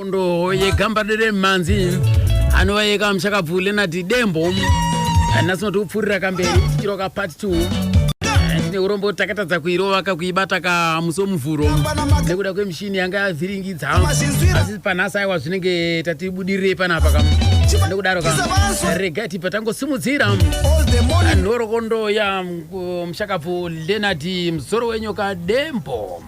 Nhoroondo yegamba remhanzi anova yekamushakabvu Leonard Dembo. Nhasi tinoti kamberi tichiroka part 2. Tine urombo, takatadza kuirova kakuibata kamusi womuvhuro nekuda kwemishini yanga yavhiringidza, asi panhasi aiwa, zvinenge tatibudirire panapa kam. Nekudaro ka, regai tibva tangosimudzira nhoroondo ya mushakabvu Leonard Musoro Wenyoka Dembo.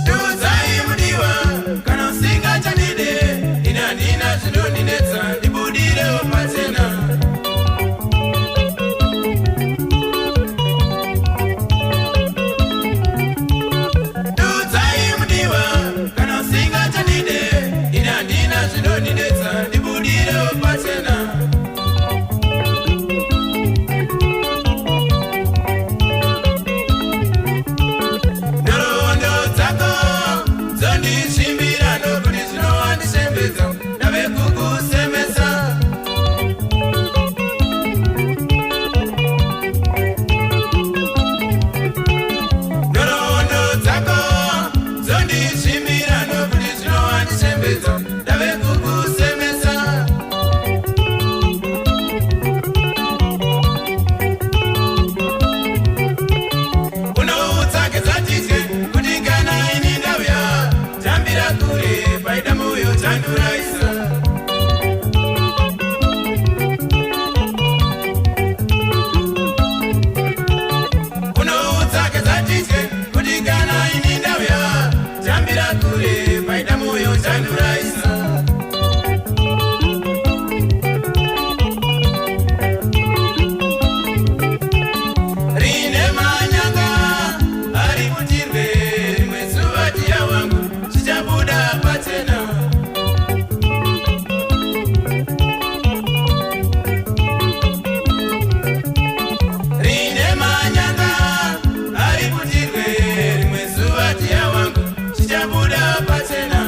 Dudzai mudiwa kana usingachandide, ini handina zvinondinetsa, ndibudirewo pachena. Dudzai mudiwa kana usingachandide, ini handina zvinondinetsa, ndibudirewo pachena. Nhoroondo dzako dzondisvimbira, nokuti zvinowandishembedza, ndave kukusemesa. Nhoroondo dzako dzondisvimbira, nokuti zvinowandishembedza, ndave kukusemesa. Unotsake dzatitye kuti kana ini ndauya, tambira kure paida moyo chanduraisa. Unotsake dzatitye kuti kana ini ndauya, tambira kure paida moyo chanduraisa. Rine manyanga ari kutirwe, rimwe zuva tiya wangu zvichabuda pachena. Rine manyanga ari kutirwe, rimwe zuva tiya wangu zvichabuda pachena.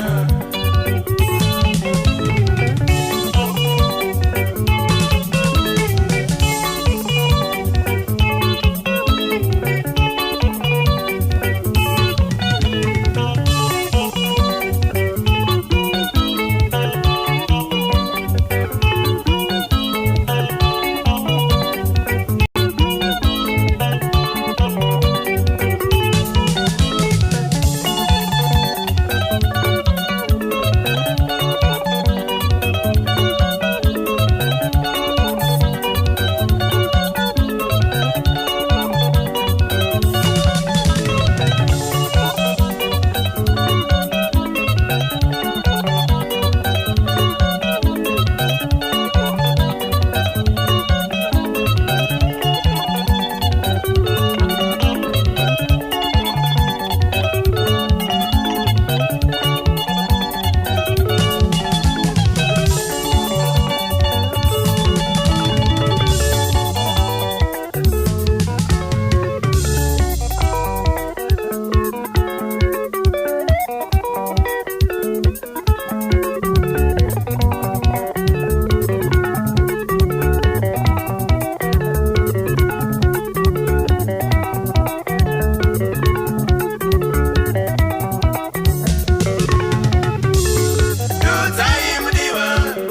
Dudzai mudiwa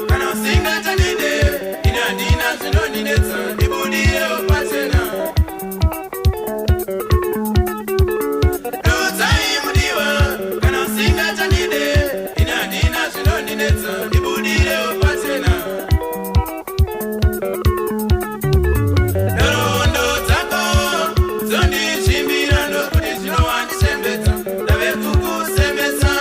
kana usingachandide, ini handina zvinondinetsa, ndibudirewo pachena. Dudzai mudiwa kana usingachandide, ini handina zvinondinetsa, ndibudirewo pachena. Nhoroondo dzako dzondisvimbira, nokuti zvinowandishembedza, ndave kukusemesa.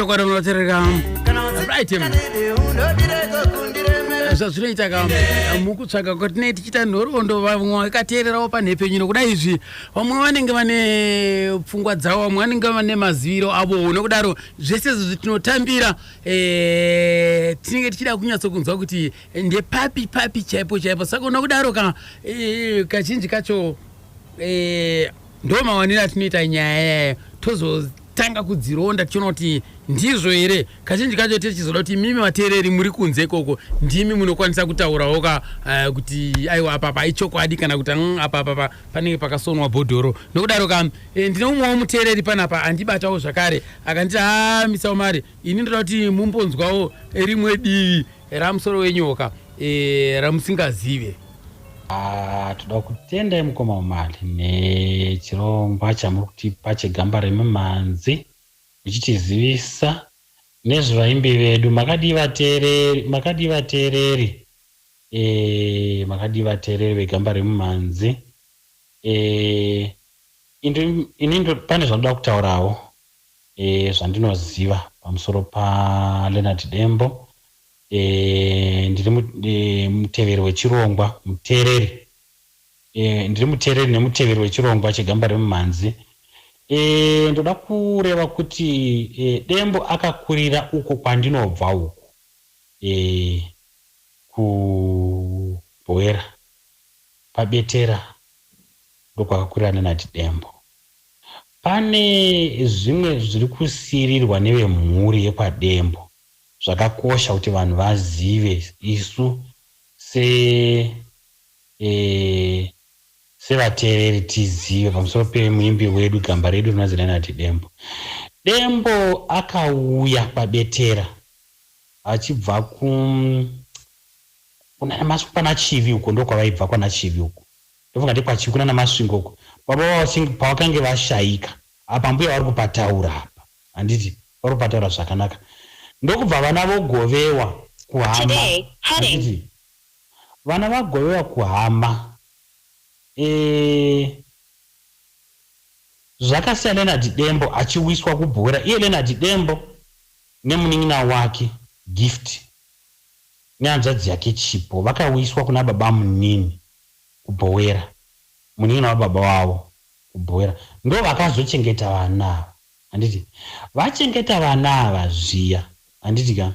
Chokwadi unoterera. Right, zvazvinoita ka mukutsvaga kwatinee tichiita nhoroondo, vamwe vakateererawo panhepfenyuro kuda izvi, vamwe vanenge vane pfungwa dzavo, vamwe vanenge vane maziviro avowo. Nokudaro zvese izvi tinotambira, tinenge tichida kunyatsokunzwa kuti ndepapi papi chaipo chaipo. Saka nokudaro ka kazhinji kacho ndo mawaniro atinoita nyaya yayo, tozotanga kudzironda tichiona kuti ndizvo here. Kazhinji kacho tichizoda kuti imimi vateereri muri kunze ikoko ndimi munokwanisa kutaurawo ka kuti aiwa, apa paichokwadi, kana kuti apa apa panenge pakasonwa bhodhoro. Nokudaro ka ndine umwewo muteereri panapa andibatawo zvakare, akanditi, "Ha, Mr Omari, ini ndoda kuti mumbonzwawo rimwe divi ramusoro wenyoka ramusingazive." Ah, toda kutendai mukoma Umali nechirongwa chamuri kutipa chegamba remumhanzi, muchitizivisa nezvevaimbi vedu. Makadii vateereri? Makadii vateereri? Makadii vateereri vegamba remumhanzi? Ini pane zvandoda kutaurawo zvandinoziva pamusoro paLeonard Dembo. Ndiri muteveri wechirongwa, muteereri, ndiri muteereri nemuteveri wechirongwa chegamba remumhanzi. Ndoda kureva kuti Dembo akakurira uko kwandinobva uko, kuBoera, paBetera, ndokwakakurira Leonard Dembo. Pane zvimwe zviri kusiyirirwa nevemhuri yekwaDembo zvakakosha kuti vanhu vazive. Isu sevateereri tizive pamusoro pemuimbi wedu, gamba redu rinonzi Leonard Dembo. Dembo akauya paBetera achibva ku kwana Chivi uko, ndokwavaibva kwana Chivi uko, ndofunga ndekwaChivi kuna naMasvingo uko, baba vavo pavakange vashayika. Apa mbuya vari kupataura apa, handiti vari kupataura zvakanaka, ndokubva vana vogovewa kuhama, handiti vana vagovewa kuhama. Zvakasiya Leonard Dembo achiwiswa kuBhora, iye Leonard Dembo nemunin'ina wake Gift nehanzvadzi yake Chipo, vakawiswa kuna baba munini kuBhowera, munin'ina wababa wavo kuBhowera, ndo vakazochengeta vana ava, handiti vachengeta vana ava zviya, handiti ka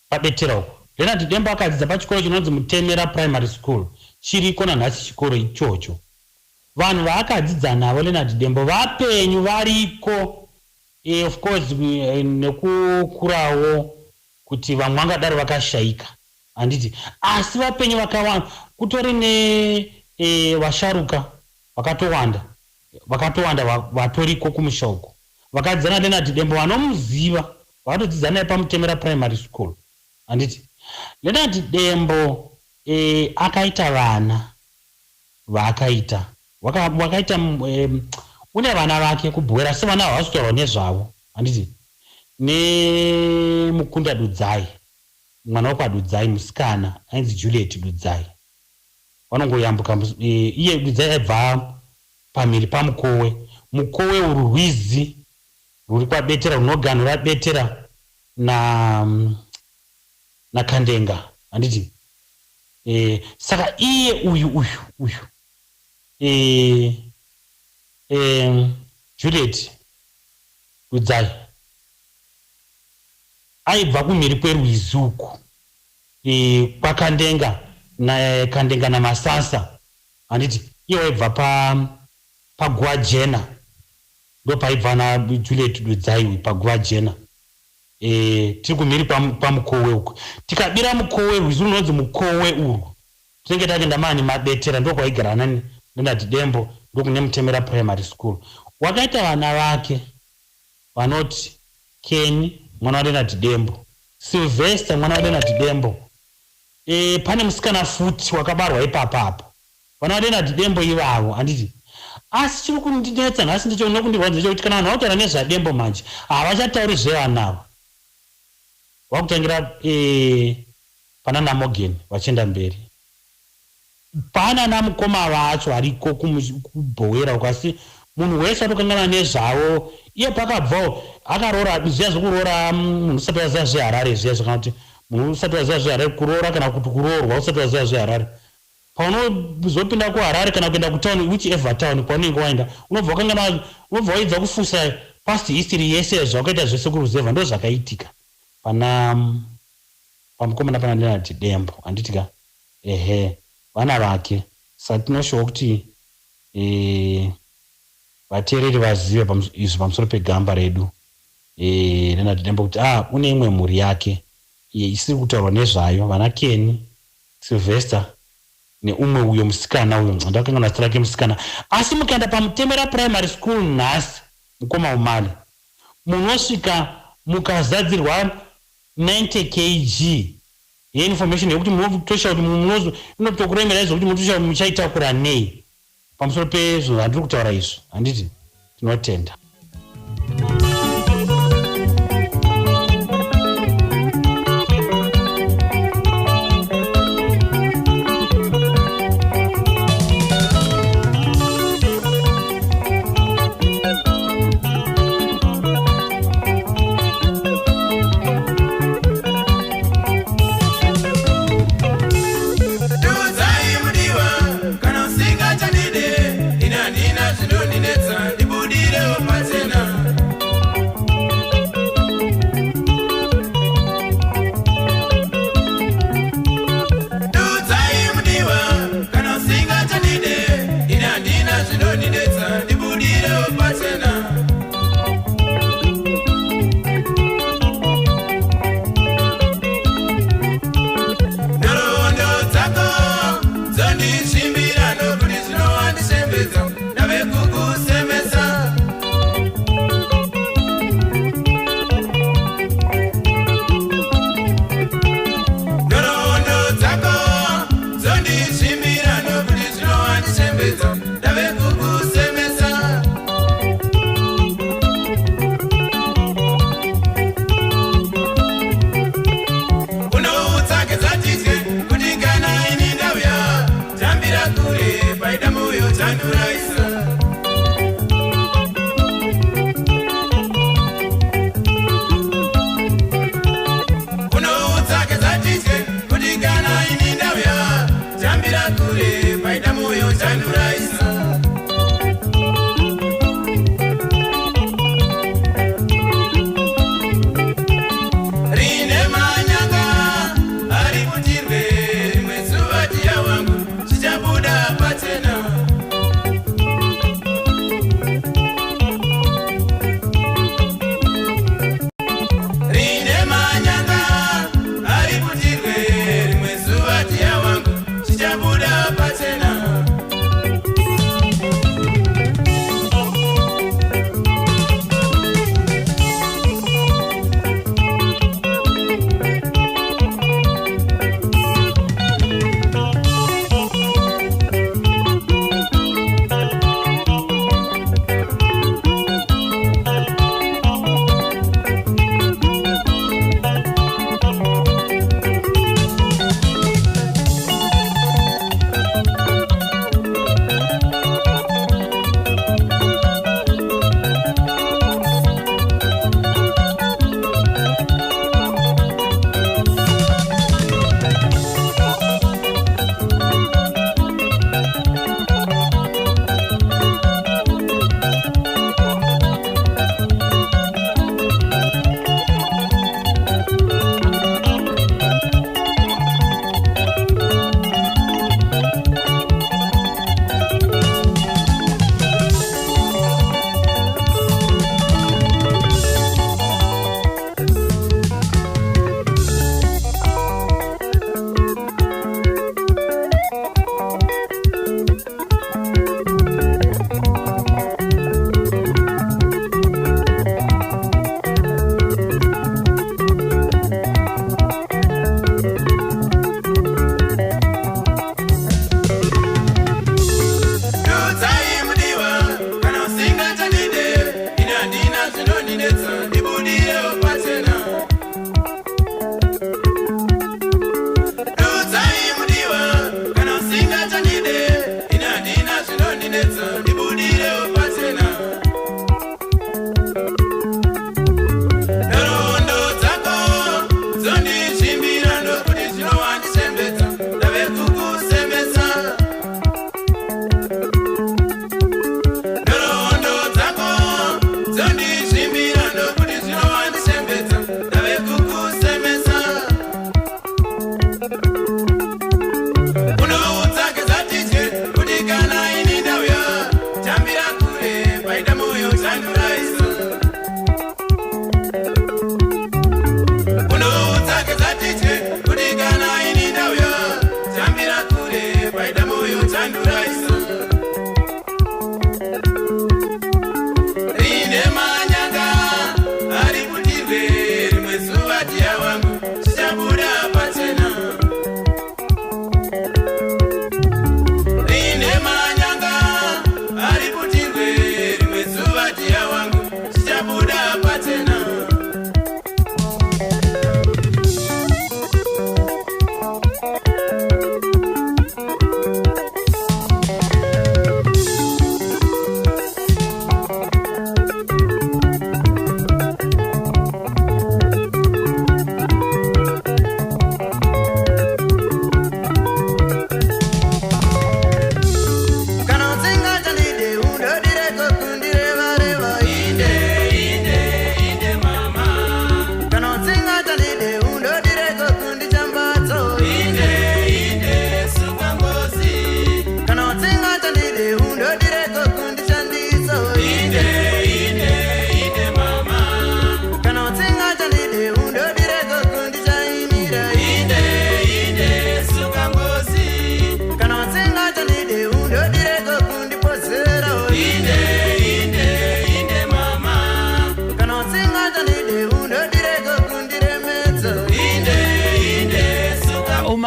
paBetera uko. Leonard Dembo akadzidza pachikoro chinonzi Mutemera Primary School, chiriko nanhasi chikoro ichocho. Vanhu vaakadzidza navo Leonard Dembo vapenyu, variko. Of course nekukurawo kuti vamwe vangadaro vakashayika, handiti, asi vapenyu vakawanda, kutori nevasharuka vakatowanda, vakatowanda vatoriko kumusha uko, vakadzidza naLeonard Dembo, vanomuziva, vakatodzidza naye paMutemera Primary School, handiti. Leonard Dembo akaita vana vaakaita, wakaita une vana vake kuBhuwera, sevana havasi kutaurwa nezvavo, handiti, nemukunda Dudzai, mwana wekwaDudzai musikana ainzi Juliet Dudzai. Vanongoyambuka iye Dudzai aibva pamhiri paMukowe. Mukowe uru rwizi rwuri kwaBetera, runoganhura Betera naKandenga, handiti. Saka iye uyu Juliet Dudzai aibva kumhiri kwerwizi uku kwaKandenga, naKandenga naMasasa, handiti. Iye waibva paGuva Jena, ndopaibva naJuliet Dudzai uyu, paGuva Jena. Tiri kumhiri kwaMukowe uku. Tikabira Mukowe, rwizi runonzi Mukowe urwu, tinenge takuenda mani maBetera, ndokwaigara nani Leonard Dembo, ndokune Mutemera Primary School. Wakaita vana vake vanoti Kenny, mwana waLeonard Dembo, Sylvester, mwana waLeonard Dembo. Pane musikana futi wakabarwa ipapa apa, vana vaLeonard Dembo ivavo, handiti. Asi chiri kundinetsa nhasi nokundirwadza ndechekuti kana vanhu vakutaura nezvaDembo manje havachatauri zvevana ava, vakutangira pana naMorgan vachienda mberi, pana namukoma vacho variko kuBhowera uko. Asi Munhu wese atokangana nezvavo. Iye pakabvawo akaroora, zviya zvekuroora munhu usati waziva zveHarare zviya, zvakana kuti munhu usati waziva zveHarare, kuroora kana kuti kuroorwa usati waziva zveHarare, paunozopinda kuHarare kana kuenda kutown, whichever town kwaunenge waenda, unobva wakangana, unobva waedza kufusa past history yese, zvawakaita zvese kuruzevha. Ndo zvakaitika pana pamukomana, pana Leonard Dembo, handiti ka? Ehe, vana vake. Saka tinoshuwa kuti vateereri vazive izvi pamusoro pegamba redu Leonard Dembo, kuti une imwe mhuri yake isiri kutaurwa nezvayo, vana Kenny, Sylvester neumwe uyo musikana uyo, ndakangana zita rake musikana. Asi mukaenda paMutemera Primary School nhasi, mukoma Umali, munosvika mukazadzirwa 90 kg yeinformation yekuti munotosha kuti inotokuremerai zvokuti munotosha kuti muchaitakura nei pamusoro pezvo zvandiri kutaura izvo, handiti? Tinotenda. Dudzai mudiwa, kana usingachandide, ini handina zvinondinetsa, ndibudirewo.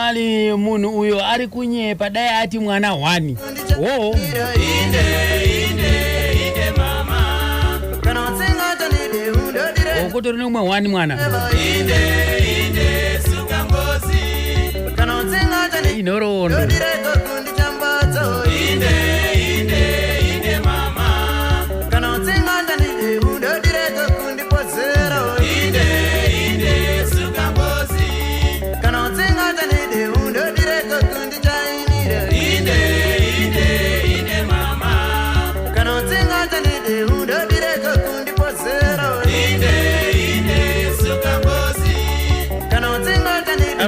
Umali munhu uyo ari kunyepa dai ati mwana 1 wo. Kutori neumwe 1 mwana. Inhoroondo.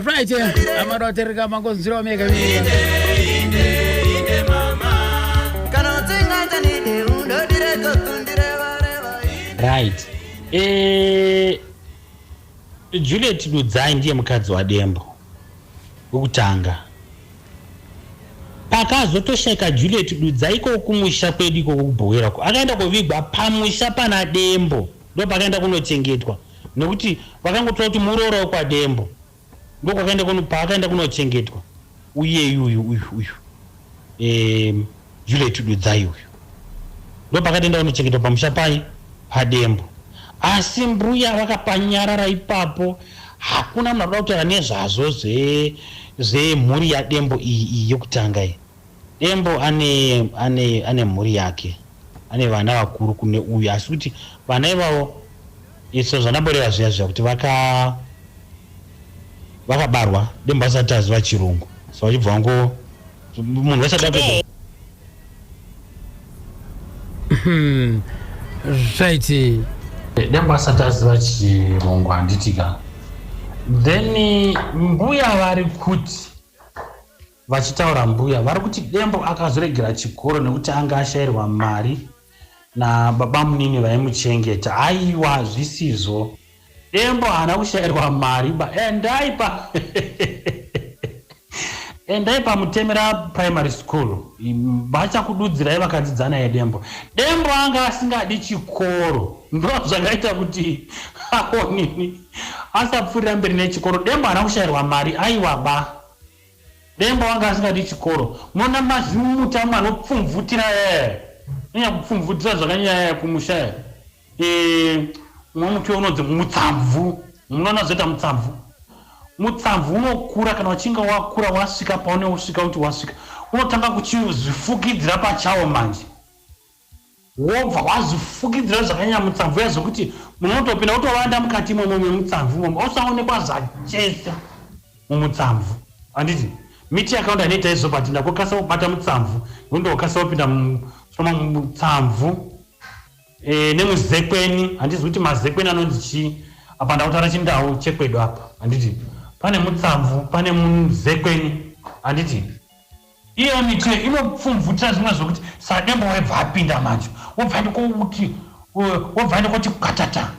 Right, amarotereka mangonzira mega. Right. Juliet Dudzai ndiye mukadzi waDembo wekutanga. Pakazotoshaika Juliet Dudzai ikoko kumusha kwedu ikoko kuBhowera ko, akaenda kovigwa pamusha pana Dembo, ndo pakaenda kunochengetwa nekuti vakangotora kuti muroora wekwaDembo, ndokwakaenda paakaenda kunochengetwa uye uyu uyu uyu Juliet Dudzai uyu ndopakatoenda kunochengetwa pamusha pai paDembo. Asi mbuya vakapanyarara ipapo, hakuna munhu arikuda kutaura nezvazvo zvemhuri yaDembo iyi iyi yekutanga iyi. Dembo ane ane ane mhuri yake, ane vana vakuru kune uyu, asi kuti vana ivavo iso zvandamboreva zviya zviya kuti vaka vakabarwa Dembo asati aziva chirungu, so vachibva vango munhu wese ada kuita. Right. Dembo asati aziva chirungu, handiti ka? Then mbuya vari kuti, vachitaura mbuya vari kuti Dembo akazoregera chikoro nekuti anga ashayirwa mari nababa munini vaimuchengeta. Aiwa, zvisizvo. Dembo haana kushayirwa mari ba. Endai paMutemera Primary School, vachakududzirai vakadzidza naye Dembo. Dembo anga asingadi chikoro, ndo zvakaita kuti aonini asapfuurira mberi nechikoro. Dembo haana kushayirwa mari, aiwa ba. Dembo anga asingadi chikoro. Munoona mazimuti amwe anopfumvutira e anya kupfumvutira zvakanyanya kumusha e mumwe muti unonzi mutsamvu. Munoona zoita mutsamvu. Mutsamvu unokura, kana uchinge wakura wasvika paune usvika kuti wasvika, unotanga kuchizvifukidzira pachawo manje, wobva wazvifukidzira zvakanyanya mutsamvu uya zvekuti munhu unotopinda wotovanda mukati imomo memutsamvu imomo, usaonekwa zvachese mumutsamvu, handiti? Miti yakawanda inoita izvo, but ndakokasa kubata mutsamvu nekuti ndokasa kupinda mutsamvu nemuzekweni. Handizi kuti mazekweni anonzi chii apa, ndakutaura chindau chekwedu apa, handiti? Pane mutsamvu, pane muzekweni, handiti? Iyo miti inopfumvutira zvimwe zvokuti saDembo webva apinda manje, wobva ndikokuti wobva ndikoti kwatata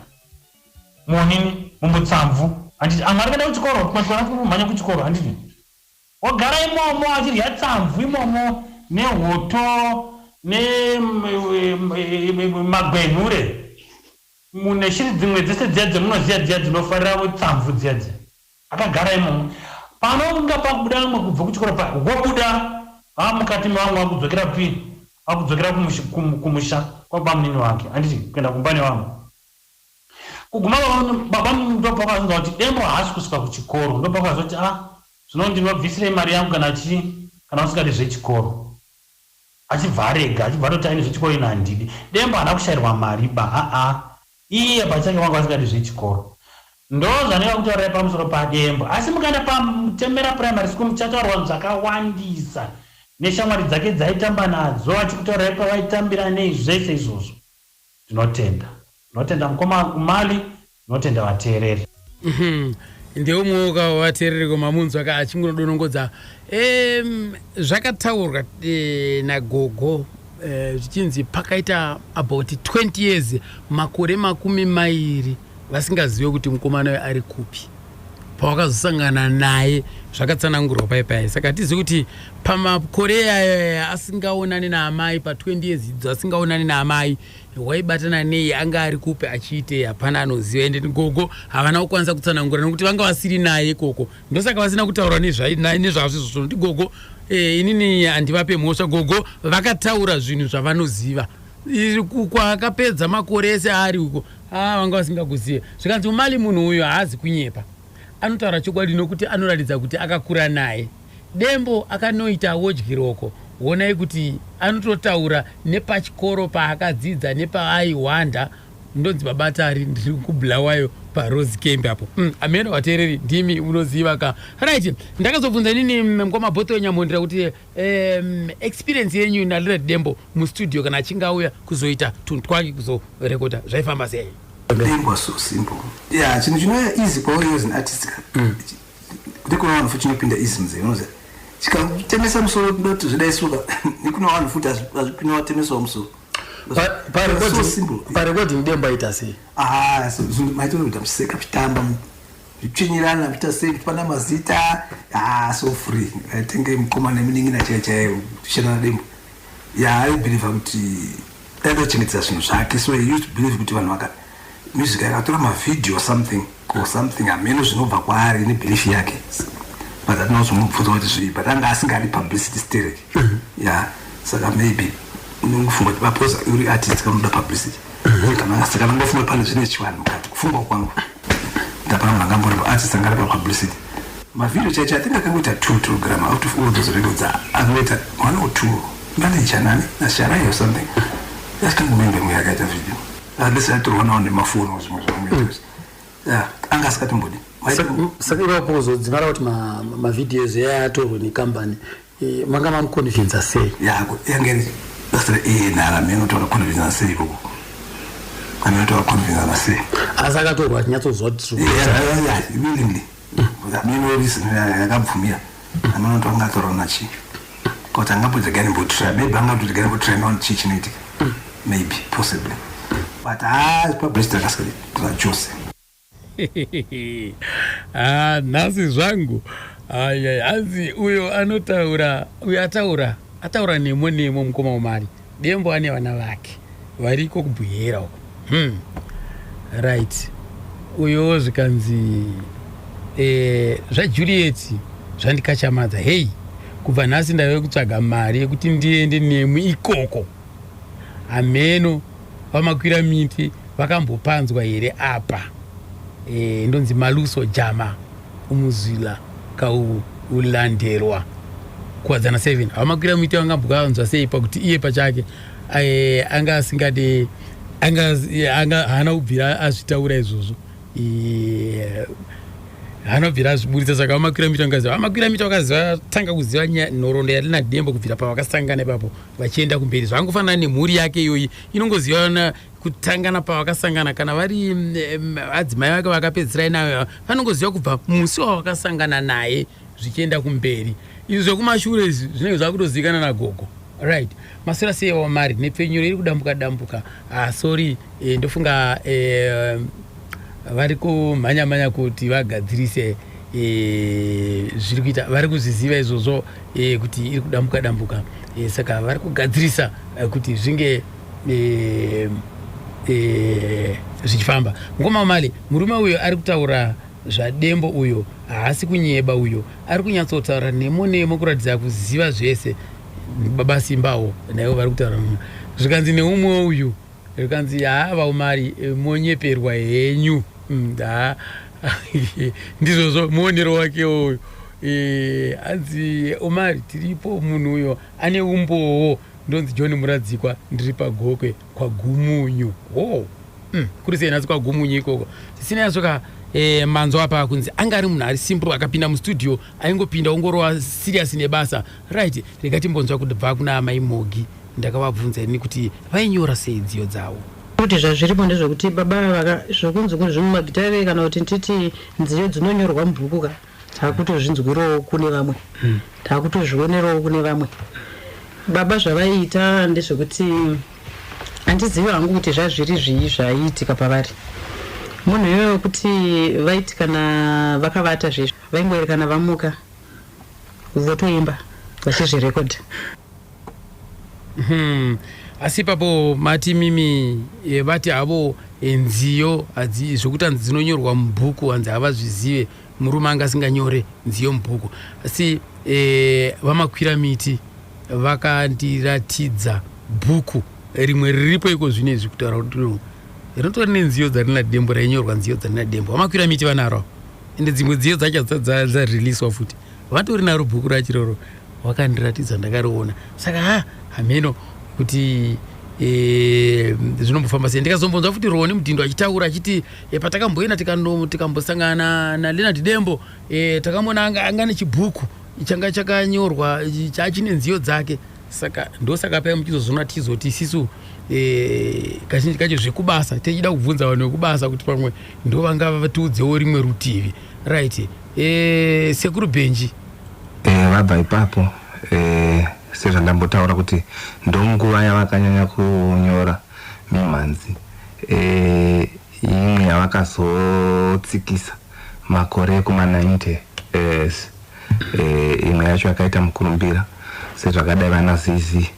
muonini mumutsamvu, handiti? Amwe ari kuenda kuchikoro, kumatwana kumhanya kuchikoro, handiti? Wogara imomo achidya tsamvu imomo nehoto nemagwenhure neshiri dzimwe dzese dziya dzemunoziva dziya dzinofarira tsamvu dziya dziya. Akagara imomo, panonga pakubuda vamwe kubva kuchikoro pa wobuda mukati mevamwe vakudzokera pi vakudzokera kumusha kwabamunini wake, handiti? Kuenda kumba nevamwe. Kuguma baba ndopakazonzwa kuti Dembo haasi kusvika kuchikoro, ndopakazoti, "A, zvino ndinobvisirei mari yangu kana chii kana usingadi zvechikoro?" Achibva arega, achibva atoti, "Aini zvechikoro ini handidi." Dembo haana kushayirwa mari ba, aa, iye pachake wanga asingadi zvechikoro. Ndo zvandinga kutaurirai pamusoro paDembo, asi mukaenda paMutemera Primary School muchataurwa zvakawandisa neshamwari dzake dzaitamba nadzo, achikutaurirai pavaitambira nei, zvese izvozvo. Ndinotenda, ndinotenda mukoma Umali, ndinotenda vateereri. Ndeumwewo ka vateereri komamunzwa ka achingonodonongodza zvakataurwa nagogo zvichinzi pakaita about 20 years, makore 20 vasingazive kuti mukomana uyu ari kupi. Pawakazosangana naye zvakatsanangurwa pai pai, saka hatizivi kuti pamakore aya asingaonani naamai, pa20 years idzo asingaonani naamai, waibatana nei, anga ari kupi, achiitei, hapana anoziva. Ende gogo havana kukwanisa kutsanangura nekuti vanga vasiri naye ikoko, ndosaka vasina kutaura nezvazvo izvozvo. Nokuti gogo, inini handivape mhosva, gogo vakataura zvinhu zvavanoziva. Kwakapedza makore ese ari uko, vanga vasingakuzive. Zvikanzi umali munhu uyu haazi kunyepa, anotaura chokwadi nokuti anoratidza kuti akakura naye. Dembo akanoita wodyiroko, honai kuti anototaura nepachikoro paakadzidza nepaaiwanda. Ndonzi Babatari, ndiri kuBulawayo paRose Camp apo. Ameno vateereri, ndimi unoziva ka. Right, ndakazobvunza inini mukoma Botho Nyamhondera kuti experience yenyu naLeonard Dembo mustudio, kana achinge auya kuzoita tunhu twake, kuzorekodha, zvaifamba sei? Dembo so simple, yeah. Chinhu chinouya easy kwauri as an artist ka, kuti kuna vanhu futi chinopinda easy munzeve, unoziva, chikatemesa musoro ndoti zvidai suka, nekuna vanhu futi hazvipinda watemesawo musoro. So simple. Parecording Dembo aita sei? Ah, so maitoita museka, muchitamba, zvitsvinyirana, muchiita sei, muchipana mazita. Ah, so free, aitenge mukoma nemunin'ina chaiyo chaiyo kushanda naDembo. Ya, aibhilivha kuti aitochengetedza zvinhu zvake, so he used to believe kuti vanhu vaka music akatora mavhidhiyo something or something, hameno zvinobva kwaari nebelief yake, but hatina kuzomubvunza kuti zvii, but anga asingadi publicity sterek. Ya, saka maybe unongofunga kuti vapoza uri artist kanoda publicity kana, saka nangofunga kuti pane zvine chivanhu mukati. Kufunga kwangu, ndapana munhu angambori artist angari papublicity. Mavhidhiyo chaicho, I think akangoita two kilogram out of all those records, akangoita one or two, manager nani naSharai or something. I can't remember mwe akaita video, at least aitorwa nawo nemafoni, zvimwe zvavangoita. Yeah, anga asikatombodi. Saka ipapo kuzodzimara kuti mavideos aya atorwe nekambani, manga mamuconvinza sei? Yange iri basa reANR, hameno kuti vakaconvinzana sei ikoko, hameno kuti vakaconvinzana sei. Asi akatorwa achinyatsoziva kuti tiri Yeah, willingly, hameno reason yakabvumira, hameno kuti vangatorwa nachii, kuti angamboti regai ndimbotry, maybe angamboti regai ndimbotry naona chii chinoitika, maybe, possibly, but haa, publicity akasikadi zvachose. Ah, nhasi zvangu ayai, hanzi uyo anotaura, uyo ataura, ataura nemo nemo. Mukoma wamari, Dembo ane vana vake variko kuBuhera uko. Right, uyowo zvikanzi zvaJuliet zvandikachamadza. Hei, kubva nhasi ndave kutsvaga mari yekuti ndiende nemwi ikoko. Hameno vamakwira miti vakambopanzwa here apa? Ndonzi Maluso Jama, umuzvila kaulandelwa kuwadzana 7. Havamakwira miti vangambokanzwa sei pakuti iye pachake anga asingade, anga haana kubvira azvitaura izvozvo, haana kubvira azviburitsa. Saka vamakwira miti vangaziva, vamakwira miti vakaziva, tanga kuziva nhoroondo yaLeonard Dembo kubvira pavakasangana ipapo vachienda kumberi. Zvangofanana nemhuri yake iyoyi, inongozivana kutangana pavakasangana. Kana vari adzimai vake vakapedzisira nayo, vanongoziva kubva musi wavakasangana naye zvichienda kumberi. Izvi zvekumashure izvi zvinenge zvakutozivikana nagogo. Right, maswera sei wamari? Nepfenyuro iri kudambuka dambuka. Ah, sorry, ndofunga vari kumhanya mhanya kuti vagadzirise zviri kuita, vari kuzviziva izvozvo kuti iri kudambuka dambuka, saka vari kugadzirisa kuti zvinge zvichifamba. Mukoma Mali, murume uyo ari kutaura zvaDembo uyo haasi kunyeba, uyo ari kunyatsotaura nemo nemo kuratidza kuziva zvese. Baba Simbawo naivo vari kutaura. Zvikanzi neumwe uyu, zvikanzi haa, vaumari, monyeperwa henyu. Ha, ndizvozvo, muonero wake uyu. Hanzi Umari tiripo, munhu uyo ane umbowo. Ndonzi John Muradzikwa, ndiri paGokwe kwaGumunyu. Oh. Kuri sei nhasi kwaGumunyu ikoko? Tisina yasoka. Manzwa apa kunzi anga ari munhu ari simple, akapinda mustudio aingopinda ongorova serious nebasa. Right, rega timbonzwa kubva kuna amai Mogi. Ndakavabvunza ini kuti vainyora sei nziyo dzavo. Kuti zvazviripo ndezvekuti baba vaka zvokunzi kuri zvimumagitare, kana kuti nditi nziyo dzinonyorwa mubhuku ka, takutozvinzwirawo kune vamwe, takutozvionerawo kune vamwe. Baba zvavaiita ndezvekuti, handizivi hangu kuti zvazviri zvii zvaiitika pavari. Munhu iyoyo wekuti vaiti kana vakavata zvezvo vaingoerekana vamuka votoimba vachizvirekodha. Asi ipapo mati mimi vati havo nziyo hadzi zvokuti hanzi dzinonyorwa mubhuku hanzi havazvizive, murume anga asinganyore nziyo mubhuku. Asi vamakwira miti vakandiratidza bhuku rimwe riripo iko zvino izvi, kutaura kuti no, rinotori nenziyo dzarina Dembo, rainyorwa nziyo dzarina Dembo. Vamakwira miti vanaro, ende dzimwe nziyo dzacho dzariliswa futi, vatori naro bhuku racho iroro, wakandiratidza ndakariona. Saka ha hameno kuti zvinombofamba sei. Ndikazombonzwa futi Roni Mudhindo achitaura achiti patakamboenda tikambosangana naLeonard Dembo, takamona anga nechibhuku changa chakanyorwa chachine nziyo dzake. Saka ndosaka paya muchizozoona tichizoti isisu kazhinji kacho zvekubasa tichida kubvunza vanhu vekubasa kuti pamwe ndo vanga vatiudzewo rimwe rutivi. Right, Sekuru Benji. Vabva ipapo, sezvandambotaura kuti ndonguva yavakanyanya kunyora mimhanzi, imwe yavakazotsikisa makore ekuma 90 s imwe yacho yakaita mukurumbira sezvakadai vana Zizi.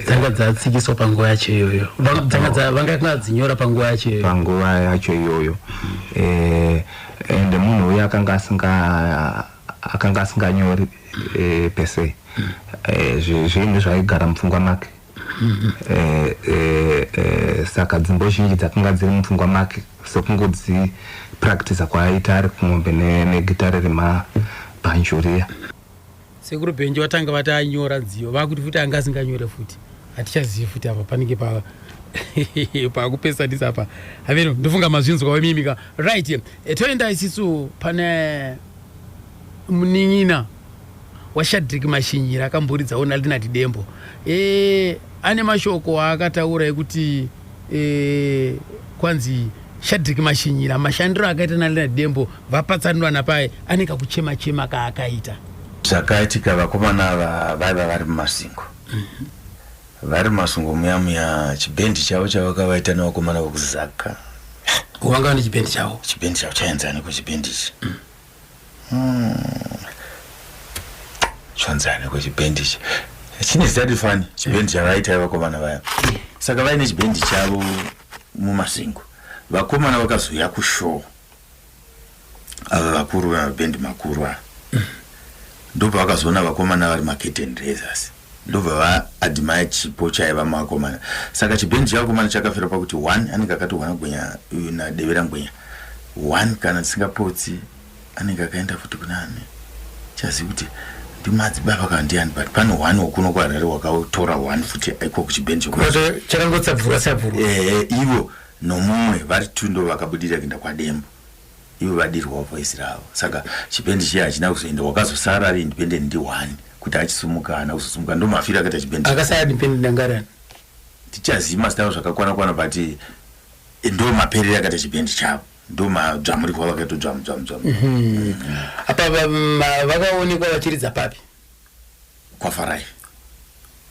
Dzanga dzatsikiswa panguva yacho iyoyo, dzanga vanga vadzinyora panguva yacho iyoyo. Panguva yacho iyoyo, ende munhu uyu akanga asinganyori per se, zvinhu zvaigara mupfungwa make. Saka dzimbo zhinji dzakanga dziri mupfungwa make, sekungodzipractisa kwaaita ari kumombe negitare remabhanjuriya. Sekuru Benji, vatanga vati anyora nziyo, vakuti futi anga asinganyore futi. Hatichazivi futi apa panenge pa pakupesanisa apa. Haveno, ndofunga mazvinzwa wemimika. Right, toenda isisu pane munin'ina waShadrik Mashinyira akamboridzawo naLinard Dembo. Ane mashoko aakataura ekuti kwanzi Shadrik Mashinyira mashandiro akaita naLinard Dembo vapatsanurana paye ane kakuchema chema kaakaita. Zvakaitika, vakomana ava vaiva vari muMasingo, vari muMasingo muya muya, chibhendi chavo chavakavaita nevakomana vekuzaka. Vanga vane chibhendi chavo. Chibhendi chavo chaenzani kuchibhendi ichi? Chonzani kuchibhendi ichi? Chine zita rifani chibhendi chavaita vakomana vaya. Saka vaine chibhendi chavo muMasingo. Vakomana vakazouya kushow ava vakuru vemabhendi makuru ava, ndobva vakazoona vakomana vari macurtain raisers, ndobva vaadmire chipo chaiva muvakomana. Saka chibhendi chavakomana chakafira pakuti one anenge akatorwa naGwenya uyu naDevera Ngwenya, one kana tisingapotsi anenge akaenda futi kuna ani, chazivi kuti ndimadzibaba kana ndiani, but pane one wokuno kuHarare wakatora one futi iko kuchibhendi. Chakangotsabvurwa tsabvurwa. Ehe, ivo nomumwe vari two ndo vakabudirira kuenda kwaDembo, ivo vadirwawo voice ravo. Saka chibhendi chiya hachina kuzoenda, wakazosara ari independent ndi one kuti achisumuka, haana kuzosumuka. Ndo mafiro akaita chibhendi. Akasara independent angarani? Tichazivi mazita avo zvakakwana kwana, but ndo maperero akaita chibhendi chavo, ndo madzvamurikwa vakaita dzvamu dzvamu dzvamu. Apa vakaonekwa vachiridza papi? KwaFarai.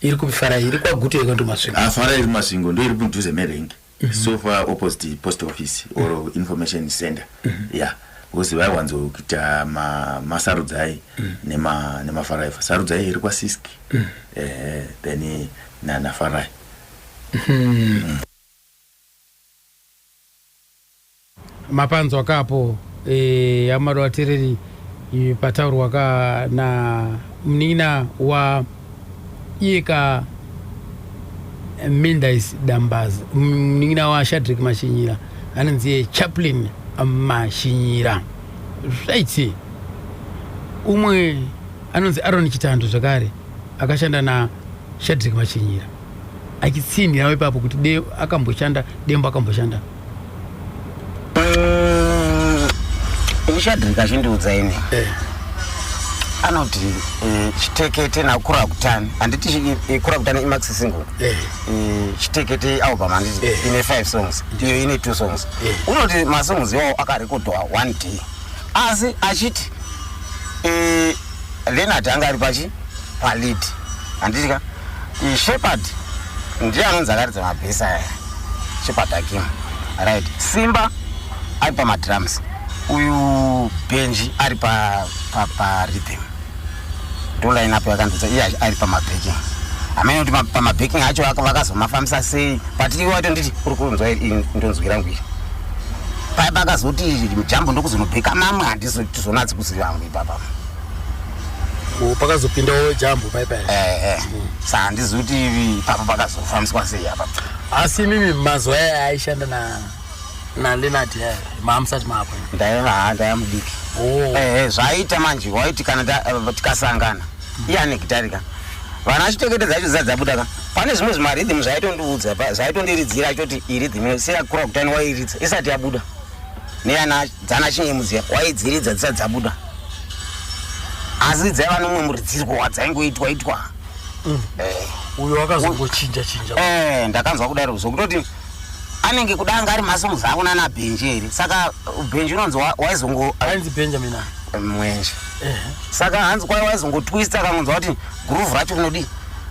Iri kupi Farai? Iri kwaGutu yekandoMasvingo? Ah, Farai iri Masvingo, ndo iri mudhuze merengi, so far opposite post office or information center, yeah, because vaiwanzokuita masarudzai nemaFarai. Sarudzai iri kwaSiski, then naFarai. Mapanzwa kapo, amado vateereri, pataurwa ka na munin'ina wa iye ka Mindais Dambaza, munin'ina wa Shadrik Mashinyira anonzi iye Chaplin Mashinyira. Right, umwe anonzi Aron Chitando zvakare akashanda na Shadrik Mashinyira achitsinhirawo ipapo kuti de akamboshanda Dembo akamboshanda. Shadrik achindiudza ini, anoti Chitekete naKurakutani, handiti Kurakutani imaxi single? Chitekete album, handiti ine five songs, iyo ine two songs. Unoti masongs iwawo akarekodwa one day, asi achiti Leonard anga ari pachi palead, handiti ka? Shepard ndiye anonzi akaridza mabhesi aya, Shepard Akim. Right, Simba ari pamadrums, uyu Benji ari pa rhythm. Ndo line up yakanzodza. Iye ari pamabacking. Hamene kuti pamabacking acho vakazomafambisa sei, but iwe watonditi uri kunzwa ndonzwira ngwiri pai pakazoti Jambo ndokuzonobheka mamwe, handizonatsi kuziva hangu ipapa. Oh, pakazopindawo Jambo paipai. Eh, saka handizivi kuti ipapo pakazofambiswa sei apa. Asi imimi mazuva aya aishanda naLenard aya, maamusati maapo? Ndaiva, ha, ndaiva mudiki. Oh. Eh, zvaita manje waiti kana tikasangana, iye ane gitari ka, vana Chitekete dzacho dzisati dzabuda ka, pane zvimwe zvimarhythm zvaitondiudza, zvaitondiridzira achitoti irhythm seyakura kutani wairidza isati yabuda, neyana dzana Chinyemudziya waidziridza dzisati dzabuda, asi dzaiva nomumwe muridzirwo wadzaingoitwa itwa. Uyo wakazongochinja chinja. Eh, ndakanzwa kudaro zvokutoti anenge kuda anga ari masongs ako nana Benji here. Saka Benji unonzi waizongo Ainzi Benjamin a? Mwenje. Saka hanzi kwai waizongotwista, akangonzwa kuti groove racho rinodi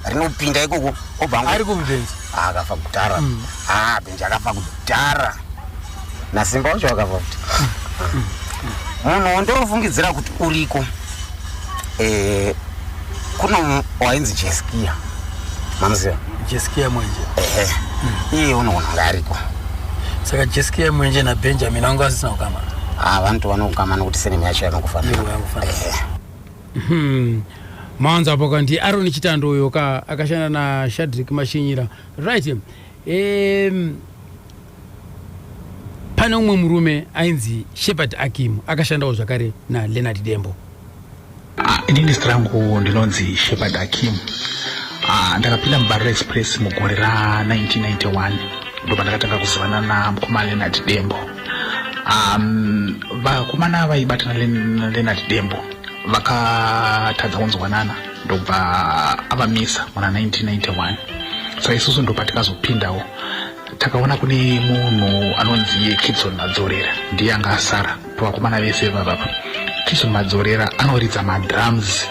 rinopinda ikoko, obva Ari kupi Benji? Akafa kudhara. Ah, Benji akafa kudhara, naSimba wacho akafa futi. Munhu wondofungidzira kuti uriko, kuno wainzi Jeskia, mamuziva? Jeskia Mwenje. Ehe, iye unoona kunge ariko. Saka Jeskia Mwenje naBenjamin vanga vasisina kukama? Ah, vantu vanokama nokuti surname yacho yanongofanana. Iyo yangofanana. Ehe. Mawanzo apo ka ndi Aaron Chitando uyo ka akashanda naShadrik Mashinyira, right? Pane umwe murume ainzi Shepard Akim, akashandawo zvakare naLenard Dembo. Ah, inini zita rangu ndinonzi Shepard Akim. Ah, ndakapinda muBarura Express mugore ra1991, ndobva ndakatanga kuzivana namukoma Leonard Dembo. Vakomana vaibatana naLeonard Dembo vakatadza kunzwanana, ndobva avamisa muna 1991. Saka isusu ndobva tikazopindawo. Takaona kune munhu anonzi Kidson Madzorera, ndiye anga asara pavakomana vese vavapa. Kidson Madzorera anoridza madrums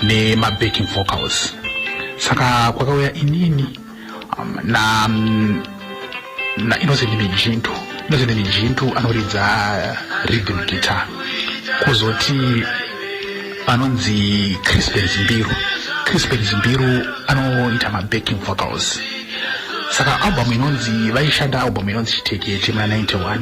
nemabacking vocals. Saka kwakauya inini na Innocent Mijintu. Innocent Mijintu anoridza rhythm guitar. Kuzoti anonzi Crispin Zimbiru. Crispin Zimbiru anoita mabacking vocals. Saka album inonzi, vaishanda album inonzi Chitekete muna 91.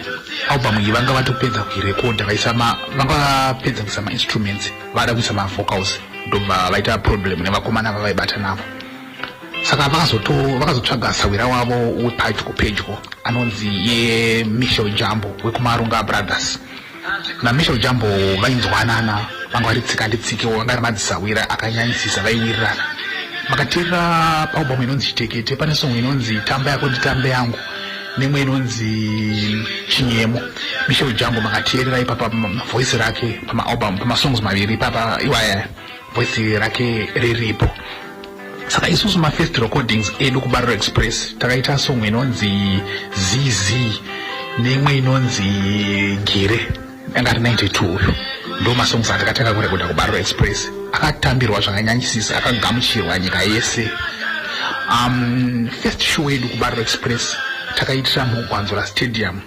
Album iyi vanga vatopedza kuirekodha, vaisa vanga vapedza kuisa mainstruments, vada kuisa mavocals, ndobva vaita problem nevakomana vavaibata navo. Saka vakazotsvaga sawira wavo wepadyo pedyo anonzi yeMichel Jambo wekuMarunga Brothers. NaMichel Jambo vainzwanana, vanga vari tsika nditsikewo, vanga vari madzisawira akanyanyisisa, vaiwirirana. Makateerera paalbum inonzi Chitekete, pane song inonzi Tamba Yako Nditambe Yangu nemwe inonzi Chinyemo. Michel Jambo makateerera ipapa voice rake pamaalbum, pamasongs maviri ipapa iwaya, voice rake riripo. Saka isusu mafirst recordings edu kuBarura Express takaita song inonzi ZZ neimwe inonzi Gire. Anga ari 92 uyu. Ndo masongs atakatanga kurekoda kuBarura Express, akatambirwa zvakanyanyisisa, akagamuchirwa nyika yese. First show yedu kuBarura Express takaitira muGwanzura Stadium,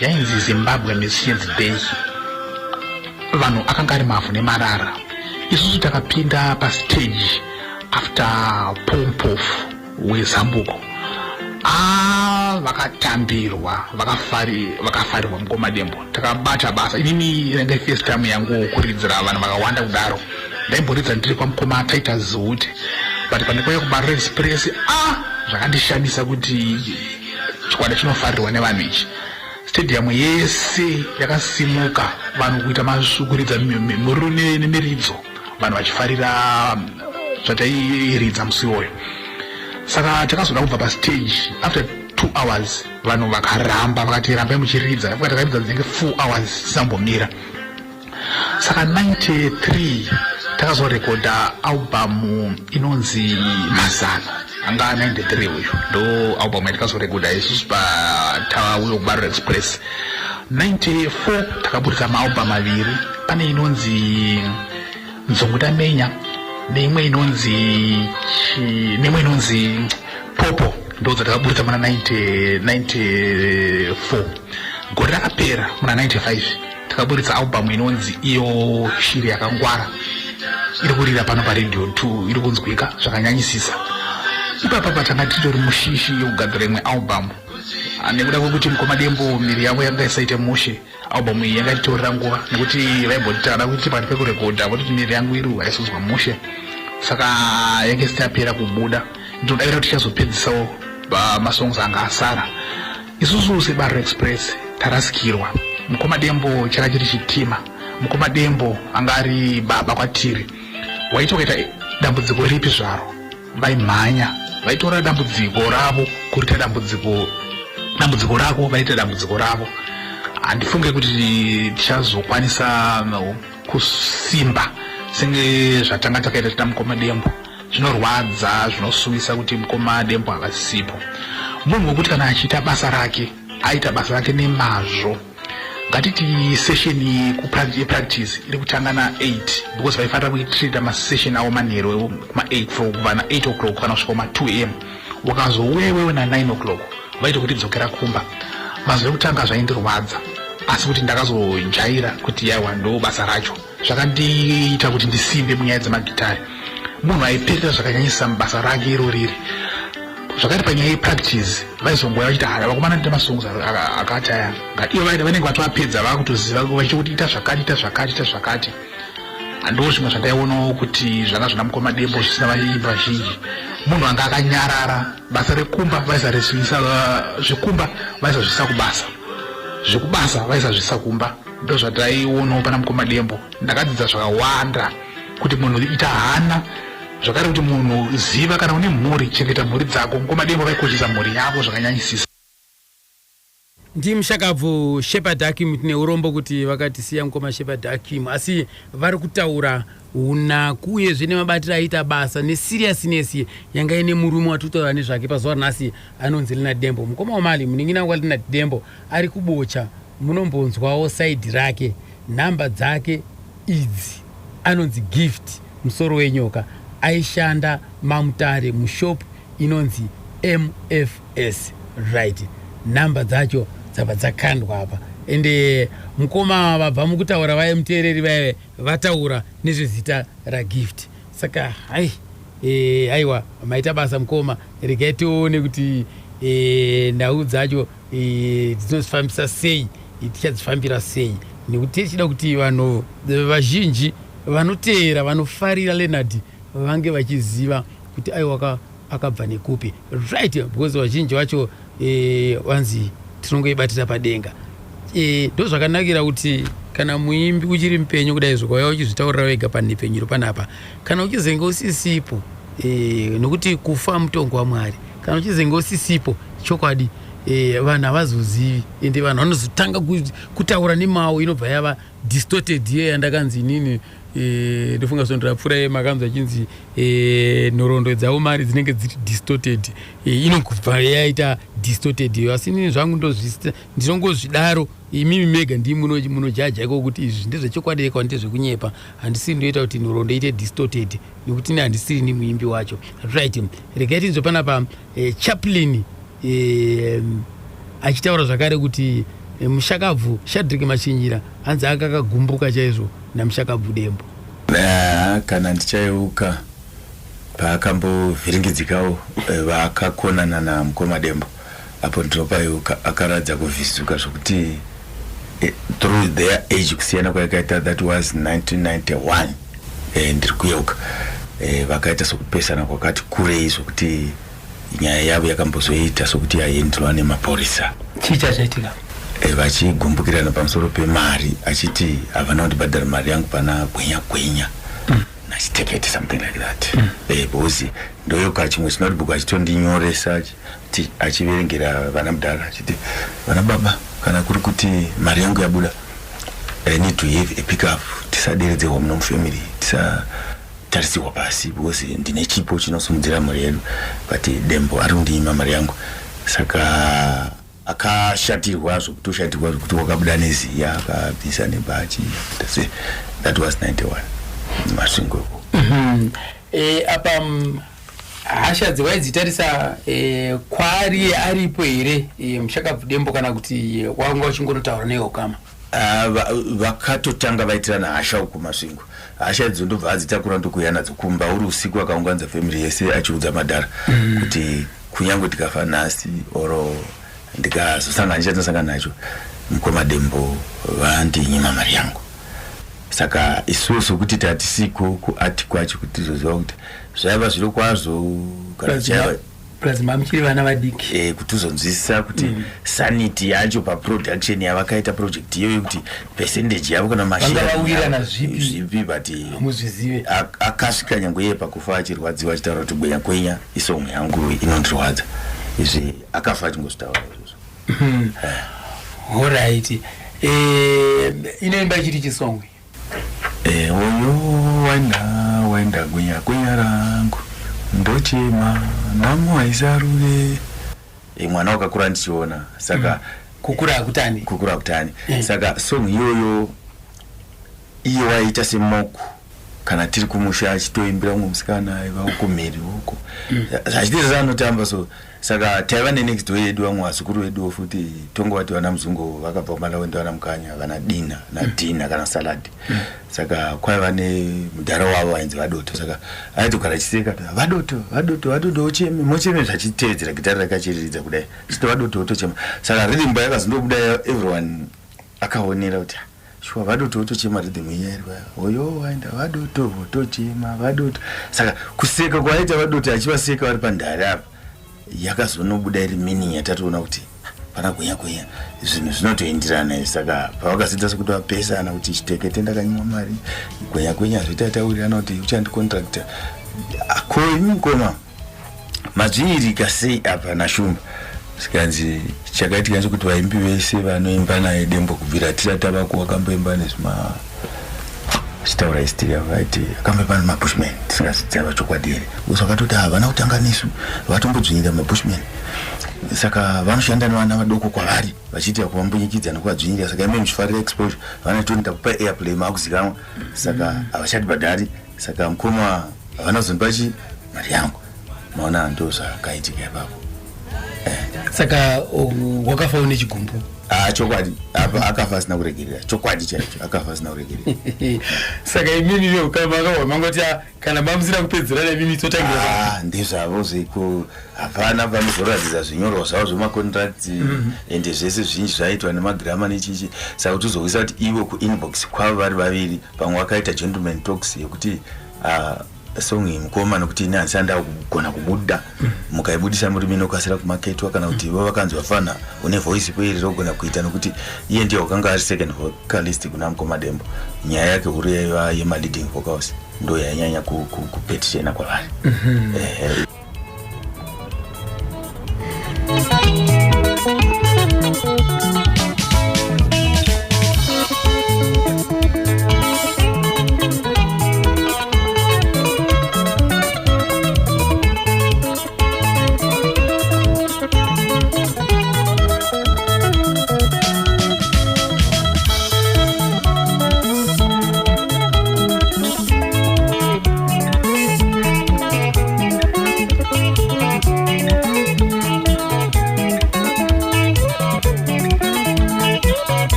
yainzi Zimbabwe Musicians Day. Vanhu akanga ari mavhu nemarara. Isusu takapinda pastage after Paul Mpofu weZambuko. Ah, vakatambirwa, vakafarirwa mukoma Dembo. Takabata basa. Inini inenge first time yangu kuridzira vanhu vakawanda kudaro. Ndaimboridza ndiri kwamukoma Titus Zuute, but pandakauya kuBarura Express, ah, zvakandishamisa kuti chikwata chinofarirwa nevanhu ichi. Stadium yese yakasimuka, vanhu kuita kuridza mururu nemiridzo, vanhu vachifarira zvatairidza musi iwoyo. Saka takazoda kubva pastage after 2 hours, vanhu vakaramba, vakati rambai muchiridza. Takaridza dzinenge 4 hours tisambomira. Saka 93 takazorekodha album inonzi Mazano. Anga 93 uyu ndo album yatakazorekodha isusu patauya kuBarura Express. 94 takabudisa maalbum maviri. Pane inonzi Nzungu Ndamenya neimwe inonzi Popo. Ndo dzatakaburitsa muna 1994. Gore rakapera muna 95 takaburitsa album inonzi iyo Shiri Yakangwara, iri kurira pano paRadio 2, iri kunzwika zvakanyanyisisa. Ipapa patanga titori mushishi yekugadzira imwe album. Nekuda kwekuti mukoma Dembo miri yavo yanga isaite mushe, album iyi yanga ititorera nguva, nekuti vaimboti tada kuti pari pekurekodha vototi miri yangu iri haisozwa mushe, saka yanga isati yapera kubuda. Ndinodavira kuti tichazopedzisawo masongs anga asara. Isusu seBarro Express tarasikirwa mukoma Dembo. Changa chiri chitima. Mukoma Dembo anga ari baba kwatiri. Waiti ukaita dambudziko ripi zvaro, vaimhanya, vaitora dambudziko ravo kurita dambudziko rako, vaita dambudziko ravo. Handifunge kuti tichazokwanisa kusimba senge zvatanga takaita tina mukoma Dembo. Zvinorwadza, zvinosuwisa kuti mukoma Dembo havasipo. Munhu wekuti kana achiita basa rake, aita basa rake nemazvo. Ngatiti session yepractice iri kutanga na8, because vaifanira kuitrita masession avo manheru kuma8, for kubva na8 o'clock kana kusvika kuma2 am. Wakazouya iwewe na9 o'clock, vaita kuti dzokera kumba. Mazuva ekutanga zvaindirwadza, asi kuti ndakazojaira kuti yaiwa, ndo basa racho. Zvakandiita kuti ndisimbe munyaya dzemagitare. Munhu aiperera zvakanyanyisa mubasa rake iro riri zvakare. Panyaya yepractice vaizongouya vachiti, "Haya vakomana, ndite masongs akati aya." Ivo vanenge vatovapedza, vakutoziva, vachiti ita zvakati, ita zvakati, ita zvakati. Ndo zvimwe zvandaionawo kuti zvanga zvina mukoma Dembo zvisina vaimba vazhinji. Munhu anga akanyarara. Basa rekumba vaisarezvisa, zvekumba vaisazvisa kubasa, zvekubasa vaisazvisa kumba. Ndo zvataionawo pana mukoma Dembo. Ndakadzidza zvakawanda, kuti munhu ita hana, zvakare kuti munhu ziva kana une mhuri, chengeta mhuri dzako. Mukoma Dembo vaikoshesa mhuri yavo zvakanyanyisisa. Ndimushakabvu Shepard Akim. Tine urombo kuti vakatisiya mukoma Shepard Akim, asi vari kutaura unaku uyezve nemabatiro aita basa neseriousness yanga ine murume watitaura nezvake pazuva ranhasi, anonzi Leonard Dembo. Mukoma wamali, munin'ina waLeonard Dembo ari kubocha, munombonzwawo side rake. Nhamba dzake idzi. Anonzi Gift Musoro Wenyoka, aishanda maMutare mushop inonzi MFS. Right, nhamba dzacho dzabva dzakandwa apa. Ende mukoma vabva mukutaura vaye, muteereri, vaive vataura nezvezita raGift. Saka hai, aiwa, maita basa mukoma. Regai tione kuti nhau dzacho dzinozifambisa sei, tichadzifambira sei, nekuti tichida kuti vanhu vazhinji vanoteera, vanofarira Leonard vange vachiziva kuti aiwa, akabva nekupi. Right, because vazhinji vacho vanzi tinongoibatira padenga. Ndo zvakanakira kuti kana muimbi uchiri mupenyu kudai, zvikauya uchizvitaurira wega panhepfenyuro panapa. Kana uchizenge usisipo, nokuti kufa mutongo waMwari, kana uchizenge usisipo, chokwadi vanhu havazozivi, ende vanhu vanozotanga kutaura nemawo, inobva yava distorted. Iye yandakanzi inini, ndofunga svondo rapfuura iye makanzwa achinzi nhoroondo dzavo mari dzinenge dziri distorted, inobva yaita distorted iyo. Asi inini zvangu ndinongozvidaro, imimi mega ndii munojaja iko kuti izvi ndezvechokwadi eka ndezvekunyepa. Handisiri ndoita kuti nhoroondo iite distorted, nekuti ini handisiri ni muimbi wacho. Right, regai tinzwe panapa Chaplin achitaura zvakare kuti mushakabvu Shadrick Machinyira hanzi akakagumbuka chaizvo namushakabvu Dembo. Kana ndichayeuka paakambovhiringidzikawo, vakakonana namukoma Dembo apo, ndinopayeuka akaratidza kuvhizuka zvokuti through their age kusiyana kwayakaita. That was 1991. Ndiri kuyeuka vakaita sokupesana kwakati kurei zvokuti nyaya yavo yakambozoita sokuti yaenderwa nemapurisa. Chii chachaitika? Vachigumbukirana pamusoro pemari, achiti havana kundibhadhara mari yangu pana Gwenya Gwenya naChitekete, something like that. Because ndoyoka chimwe chinotebook achitondinyoresa achiverengera vana mudhara achiti, "Vana baba, kana kuri kuti mari yangu yabuda, I need to have a pick up. Tisaderedzerwa muno mufamily, tisatarisirwa pasi, because ndine chipo chinosimudzira mhuri yedu, but Dembo ari kundinyima mari yangu." Saka akashatirwa zvokutoshatirwa zvokuti wakabuda neziya, akabvisa nebhachi. Se that was 91, Masvingo. Apa Hasha dzewaidzitarisa eh, kwaari aripo here eh, mushakabvu Dembo kana kuti wanga uchingonotaura neukama? Ah, vakatotanga vaitirana hasha uku Masvingo. Hasha idzo ndobva adzitakura ndokuuya nadzo kumba uri usiku, akaunganidza family yese achiudza madhara kuti kunyange tikafa nhasi oro ndikazosangana nechandosangana nacho, mukoma Dembo vandinyima mari yangu. Saka isuwo sokuti tatisiko kuati kwacho kuti tizoziva kuti zvaiva zviro kwazvo kana chaiva Plus mamuchiri vana vadiki. Kuti uzonzwisisa kuti sanity yacho paproduction yavakaita project iyoyo, kuti percentage yavo kana Vanga vawirirana zvipi? Zvipi, but Hamuzvizive. Akasvika nyange iye pakufa achirwadziwa, achitaura kuti "Gwenya Kwenya isong yangu inondirwadza." Izvi akafa achingozvitaura izvozvo. Alright, eh, inoimba ichiti chisongwe. Oyo waenda, waenda gwenya kwenya rangu, ndochema nhamo haisarure. Mwana wakakura ndichiona saka Kukura hakutani. Kukura hakutani. Saka song iyoyo iye waiita semoku kana tiri kumusha, achitoimbira mumwe musikana aiva kumhiri uko, achiti anotamba. So saka taiva nenext door yedu vamwe vazukuru veduwo futi, tongovati vana muzungu vakabva kuMalawi, vana Mukanya, vana Dina naDina kana Salad. Saka kwaiva nemudhara wavo ainzi Vadoto. Saka aitogara achiseka, "Vadoto, Vadoto, Vadoto, ocheme mocheme," zvachitevedzera gitari rakachiriridza kudai, chiti "Vadoto otochema." Saka rhythm payakazondobuda, everyone akaonera kuti shuwa Vadoto votochema. Rhythm iya iri paya, "Oyo waenda Vadoto votochema Vadoto." Saka kuseka kwaita Vadoto achivaseka vari pandare apa, yakazonobuda iri meaning yatatoona kuti pana Gwenya Kwenya zvinhu zvinotoenderana izvi. Saka pavakazoita sekuti vapesana kuti Chitekete ndakanyimwa mari, Gwenya Kwenya zvoita taurirana kuti uchandicontracta ko imi mukoma madzvinyirika sei apa naShumba. Zvikanzi chakaitika ndechekuti vaimbi vese vanoimba naye Dembo kubvira tisati tavako vakamboimba nezvima chitaura history yavo, vaiti akamboimba nemabushman, tisingazidzava chokwadi here. Uso akatoti havana kutanga nesu, vatombodzvinyirira mabushman, saka vanoshanda nevana vadoko kwavari vachiitira kuvambunyikidza nekuvadzvinyirira. Saka ime muchifarira exposure, vanoitoti ndakupa airplay, maakuzikanwa, saka havachatibhadhari. Saka mukoma havana kuzondipa chi mari yangu. Maona, ndo zvakaitika ipapo. Saka wakafa une chigumbu? Ah, chokwadi apa akafa asina kuregerera, chokwadi chaicho akafa asina kuregerera. Saka imimi veukama akahwa mangoti, "Ah, kana mamusina kupedzerana imimi totangira." Ah, ndezvavo zveko, hapana panozoratidza zvinyorwa zvavo zvemacontracts ende zvese zvinji zvaitwa nemagirama nechichi. Saka kuti uzohwisa kuti ivo kuinbox kwavo vari vaviri pamwe vakaita gentleman talks yekuti, ah, song iyi mukoma, nokuti ini handisati ndakugona kubuda, mukaibudisa muri minokasira kumaketwa, kana kuti ivo vakanzi vafana une voice kweri rogona kuita, nokuti iye ndiye wakanga ari second vocalist kuna mukoma Dembo. Nyaya yake huru yaiva yemaleading vocals, ndo yainyanya kupetishena kwavari. Ehe.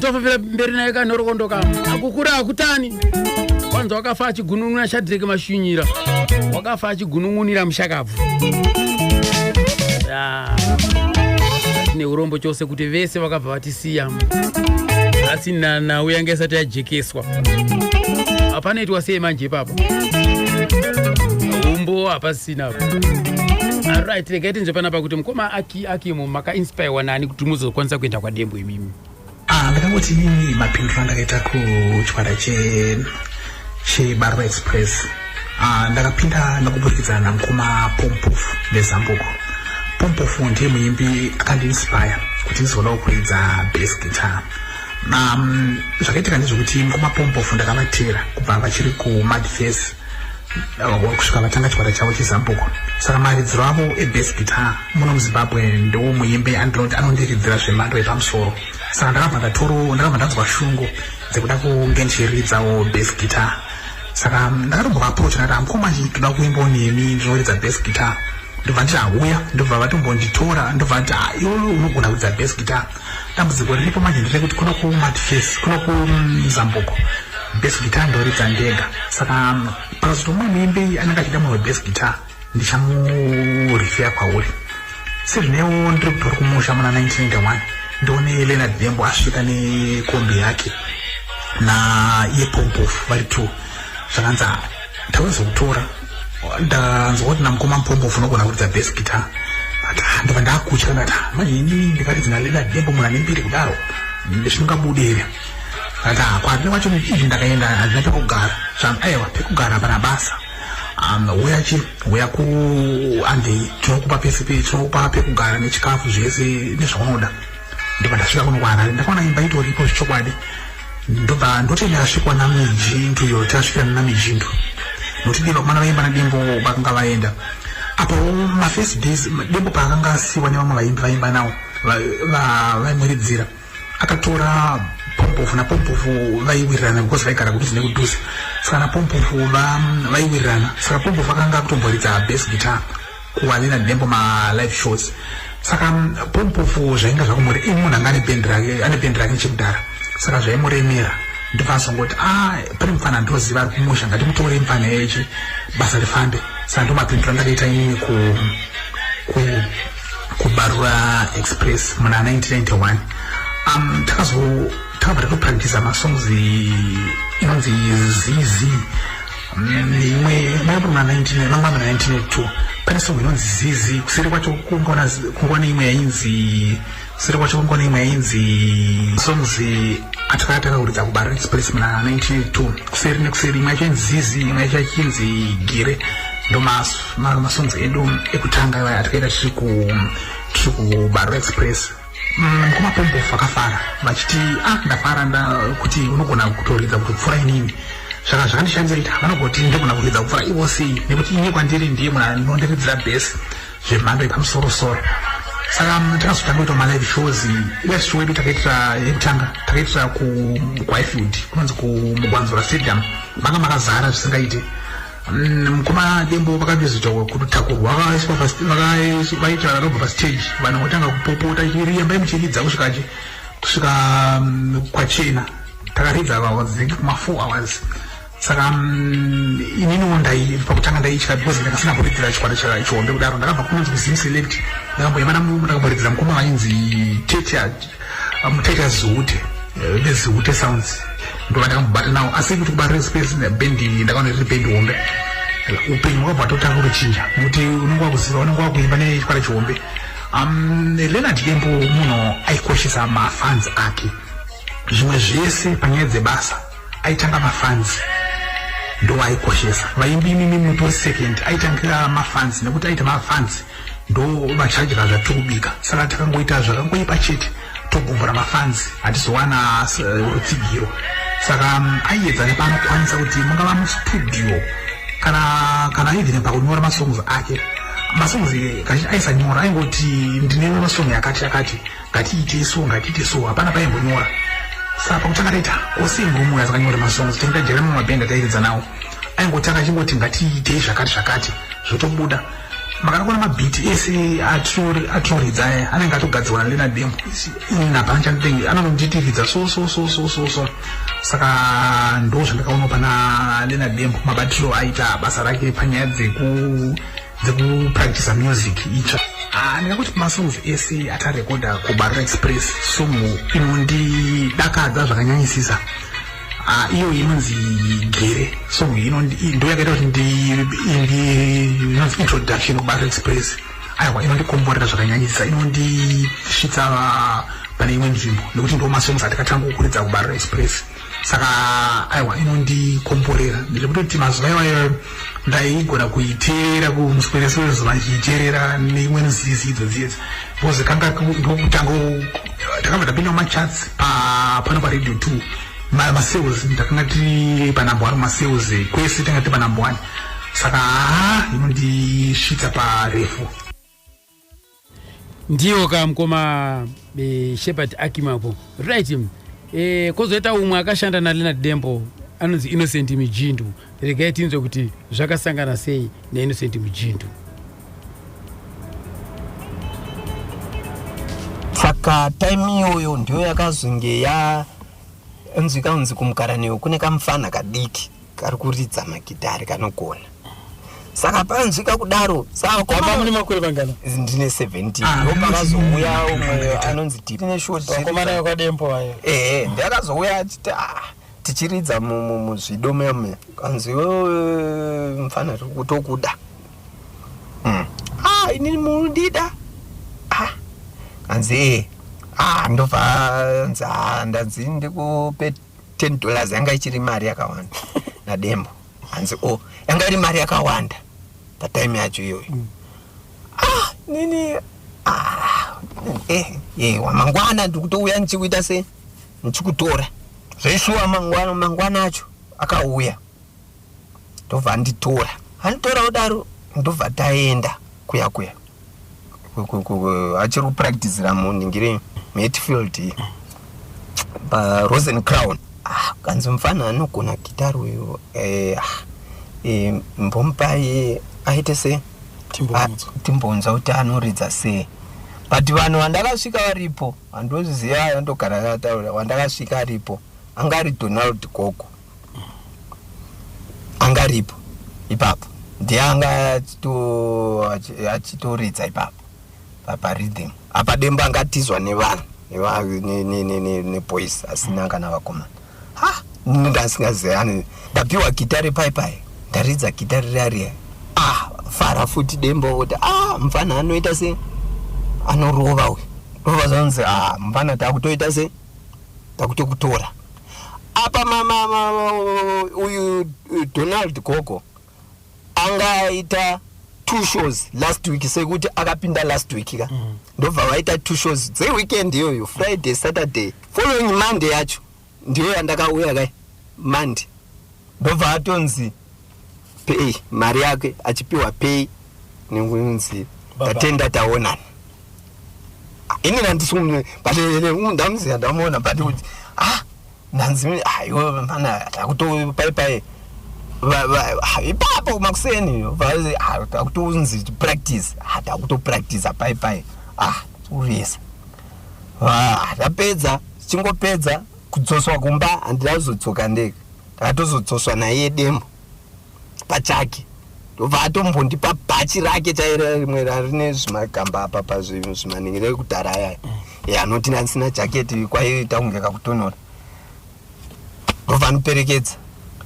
Tofambira mberi naye kanhorokondoka. Akukura hakutani. Kwanza wakafa achigunun'una Shadrek Mashunyira, wakafa achigunun'unira mushakabvu. Ah, tine urombo chose kuti vese vakabva vatisiya, asi nhau yanga isati yajekeswa. Hapanoitwa sei manje ipapo, umbo hapasina apa. Alright, regai tinzwe panapa kuti mukoma Aki Akimu makainspirewa nani kuti muzokwanisa kuenda kwaDembo imimi? Ah, ndakangoti inini mapindiro andakaita kuchikwata cheBarwa Express, ah, ndakapinda nekuburikidza namukoma Pompofu neZambuko. Pompofu ndiye muimbi akandiinspire kuti ndizodawo kuridza bass guitar. Zvakaitika ndezvekuti mukoma Pompofu ndakavateera kubva vachiri kuMadface kusvika vatanga chikwata chavo cheZambuko. Saka maridziro avo ebass guitar muno muZimbabwe ndo muimbi andinoti anondiridzira zvemhando yepamusoro. Saka ndakabva ndatoro ndakabva ndanzwa shungu dzekuda kunge ndichiridzawo bass guitar. Saka ndakatombovaaprocha, ndati, "Amukoma, toda kuimbawo nemi, ndinoridza bass guitar." Ndobva nditi, "Auya." Ndobva vatombonditora, ndobva vati, "Ah, iwe unogona kuridza bass guitar. Dambudziko riripo manje nderekuti kuno kumatface, kuno kumuzambuko, bass guitar ndoridza ndega. Saka pakazoti umwe muimbi anenge achida munhu webass guitar, ndichamurifeya kwauri." Sezvinewo ndiri kutori kumusha muna 1991, ndione Leonard Dembo asvika nekombi yake naiye Pompofu vari two. Zvakanzi, "Ah, tauzokutora, ndanzwa kuti namukoma Mupompofu unogona kuridza bass guitar." Ati, "Ah," ndobva ndakutya, ndati, "Ah, manje ini ndikaridza naLeonard Dembo, munhu ane mbiri kudaro, zvingabude here?" Ati, "Ah, kwarine wacho izvi ndakaenda handina pekugara." Zvanzi, "Aiwa, pekugara hapana basa. Uya chi uya kuandei, tinokupa pese pe tinokupa pekugara nechikafu zvese nezvaunoda." Ndobva ndasvika kuno kuHarare, ndakaona imba itoripo zvechokwadi. Ndobva ndoti ndasvikwa naMijindu iyo, tasvika naMijindu, nokuti dei vakomana vaimba naDembo vakanga vaenda. Apo mafirst days Dembo paakanga asiwa nevamwe vaimbi vaimba nawo vaimuridzira, akatora Pompofu. NaPompofu vaiwirirana because vaigara kudhuze nekudhuze, saka naPompofu vaiwirirana. Saka Pompofu akanga akutomboridza bass guitar kuwaLeonard Dembo malive shows. Saka Pompofu zvainga zvakumuri, munhu anga ane bhendi rake, ane bhendi rake nechekudhara, saka zvaimuremera. Ndopazongoti, "A, pane mufana ndoziva ari kumusha, ngatimutore mufana yechi basa rifambe." Saka ndo mapindiro andakaita inini ku kuBarura Express muna 1991. Takazo takabva tatopractisa masongs inonzi ZZ neimwe maimbo muna 19 mangwa muna 1982. Pane song inonzi ZZ, kuseri kwacho kungoona imwe yainzi, kuseri kwacho kungoona imwe yainzi. Songs atakatanga kuridza kuBarura Express muna 1982, kuseri nekuseri, imwe yacho inzi ZZ, imwe yacho yachinzi Gire. Ndo masongs edu ekutanga aya atakaita tiri kuBarura Express. Mukoma Pombofu akafara vachiti, "Ah, ndafara kuti unogona kutoridza kutopfuura inini." Saka zvakandishamisa kuti vanogoti ndogona kuridza kupfuura ivo sei, nekuti iye kwandiri ndiye munhu anondiridzira bass zvemhando yepamusorosoro. Saka takazotanga kuita malive shows. Live show yedu takaitira yekutanga takaitira kuHighfield, kunonzi kuMugwanzura Stadium. Manga makazara zvisingaite. Mukoma Dembo vakatozoita kutakurwa, vakaiswa vaita vakabva pastage, vanhu votanga kupopota, "Riyambai muchiridza," kusvika kusvika kwachena. Takaridza dzinenge kuma 4 hours. Saka ininiwo ndai pakutanga ndaitya because ndakasina kuridzira chikwata chihombe kudaro. Ndakabva kunonzi kuZim Select, ndakamboimba, ndakamboridzira mukoma vainzi Mutete Ziute, veZiute Sounds, ndova ndakambobata nawo. Asi kuti kuBarura Express bhendi ndakaona riri bhendi hombe, upenyu hwakabva totanga kutochinja nekuti unonge wakuziva, unonge wakuimba nechikwata chihombe. Leonard Dembo munhu aikoshesa mafans ake. Zvimwe zvese panyaya dzebasa aitanga mafans ndo aikoshesa. Vaimbi imimi mutori second, aitangira mafans, nekuti aita mafans ndo vachadya zvatiri kubika. Saka takangoita zvakangoipa chete, togumbura mafans, hatizowana rutsigiro. Saka aiedza nepaanokwanisa kuti mungava mustudio kana even pakunyora masongs ake. Masongs kazhinji aisanyora, aingoti, "Ndine masong yakati yakati, ngatiite so, ngatiite so." Hapana paimbonyora. Saka pakutanga taita ose murume uyo asakanyora masongs, tinge tajaira mumabhendi atairidza nawo, aingotanga achingoti, "Ngatiitei zvakati zvakati," zvotobuda. Makada kuona mabhiti ese atinoridza aya anenge atogadzirwa naLeonard Dembo. Hapana chandinenge, anononditiridza so so so so so so. Saka ndo zvandakaona pana Leonard Dembo, mabatiro aita basa rake panyaya dzekupractisa music itsva. Ah, ndingakuti masongs ese atarekodha kuBarura Express, song inondidakadza zvakanyanyisisa, ah, iyo inonzi Gere. Song ndo yakaita kuti inonzi introduction kuBarura Express. Aiwa, inondikomborera zvakanyanyisisa, inondisvitsa pane imwe nzvimbo, nekuti ndo masongs atakatanga kuridza kuBarura Express. Saka aiwa, inondikomborera ndekutoti mazuva iwayo ndaigona kuiteerera kumuswereswere zuva, ndichiiteerera neimwe nzizi idzo dziyedzi, because kanga ndokutanga takabva tapinda mumacharts pano paRadio 2. Masales ndakanga tiri panumber one, masales kwese tanga tiri panumber one. Saka haa, inondisvitsa parefu. Ndiyo ka mukoma Shepard Akimapo, right? Kwozoita umwe akashanda naLeonard Dembo anonzi Innocent Mijindu. Regai tinzwe kuti zvakasangana sei naInnocent Mujindu. Saka time iyoyo ndiyo yakazonge yanzwika kunzi kumukaraneo kune kamufana kadiki kari kuridza magitari kanogona. Saka panzwika kudaro saka mune makore mangana? Ndine 17. Ah, ndopakazouya umwe anonzi tine short. Vakomana vekwadembo vayo. Ehe, ndakazouya achiti ah, tichiridza muzvido muya muya kanzi iwewe mufana tiri kutokuda. Ah, inini munondida? Ah, kanzi ee. Ah, ndobva anzi ah, ndanzi ndikupe 10 dollars, yanga ichiri mari yakawanda nadembo. Hanzi o oh, yanga iri mari yakawanda patime yacho iyoyo. Ah, nini ah, eh, eh, mangwana ndikutouya ndichikuita se ndichikutora zveshuwa. Mangwana mangwana acho akauya, ndobva anditora, anditora kudaro, ndobva taenda kuya kuya achiri kupracticira munhingiri muHatfield paRosen Crown. Ah, kanzi mufana anogona gitari uyu, eh, ah, eh, mbomupai aite se timbonzwa kuti anoridza sei. But vanhu vandakasvika varipo handoziva, andogara akataura, wandakasvika aripo anga ari Donald Gogo, anga aripo ipapo, ndiye anga achitoridza ipapo parhythm. Apa Dembo anga atizwa nevanhu neboys asina kana vakomana. Ha, ndasingazivi, ndapiwa gitari pai pai, ndaridza gitari riya riya. Ah, fara futi Dembo kuti ah, mufana anoita se anorova uyu. Rova zvanzi ah, mufana takutoita se takutokutora. Apa mama uyu Donald Gogo angaita two shows last week, sekuti akapinda last week ka. Ndobva vaita two shows dzeweekend iyoyo, Friday, Saturday. Following Monday yacho ndiyo yandakauya kai Monday, ndobva atonzi pay mari yake, achipiwa pay nekunzi tatenda taonana. Ini handisi, but ndamuziva, ndamuona, but kuti ah, ndanzi aiwa mana takuto pai pai ipapo makuseni takutonzi practice, takutopractice pai pai. Ah, urisa tapedza, tichingopedza kudzoswa kumba, handina kuzodzoka ndega, ndakatozodzoswa naiye Dembo pachake. Ndobva atombondipa bhachi rake chairo rimwe rarine zvimagamba apa pazvimaningiro ekudhara ayaya anoti ndandisina jaketi, kwaiita kunge kakutonora. Ndobva anoperekedza,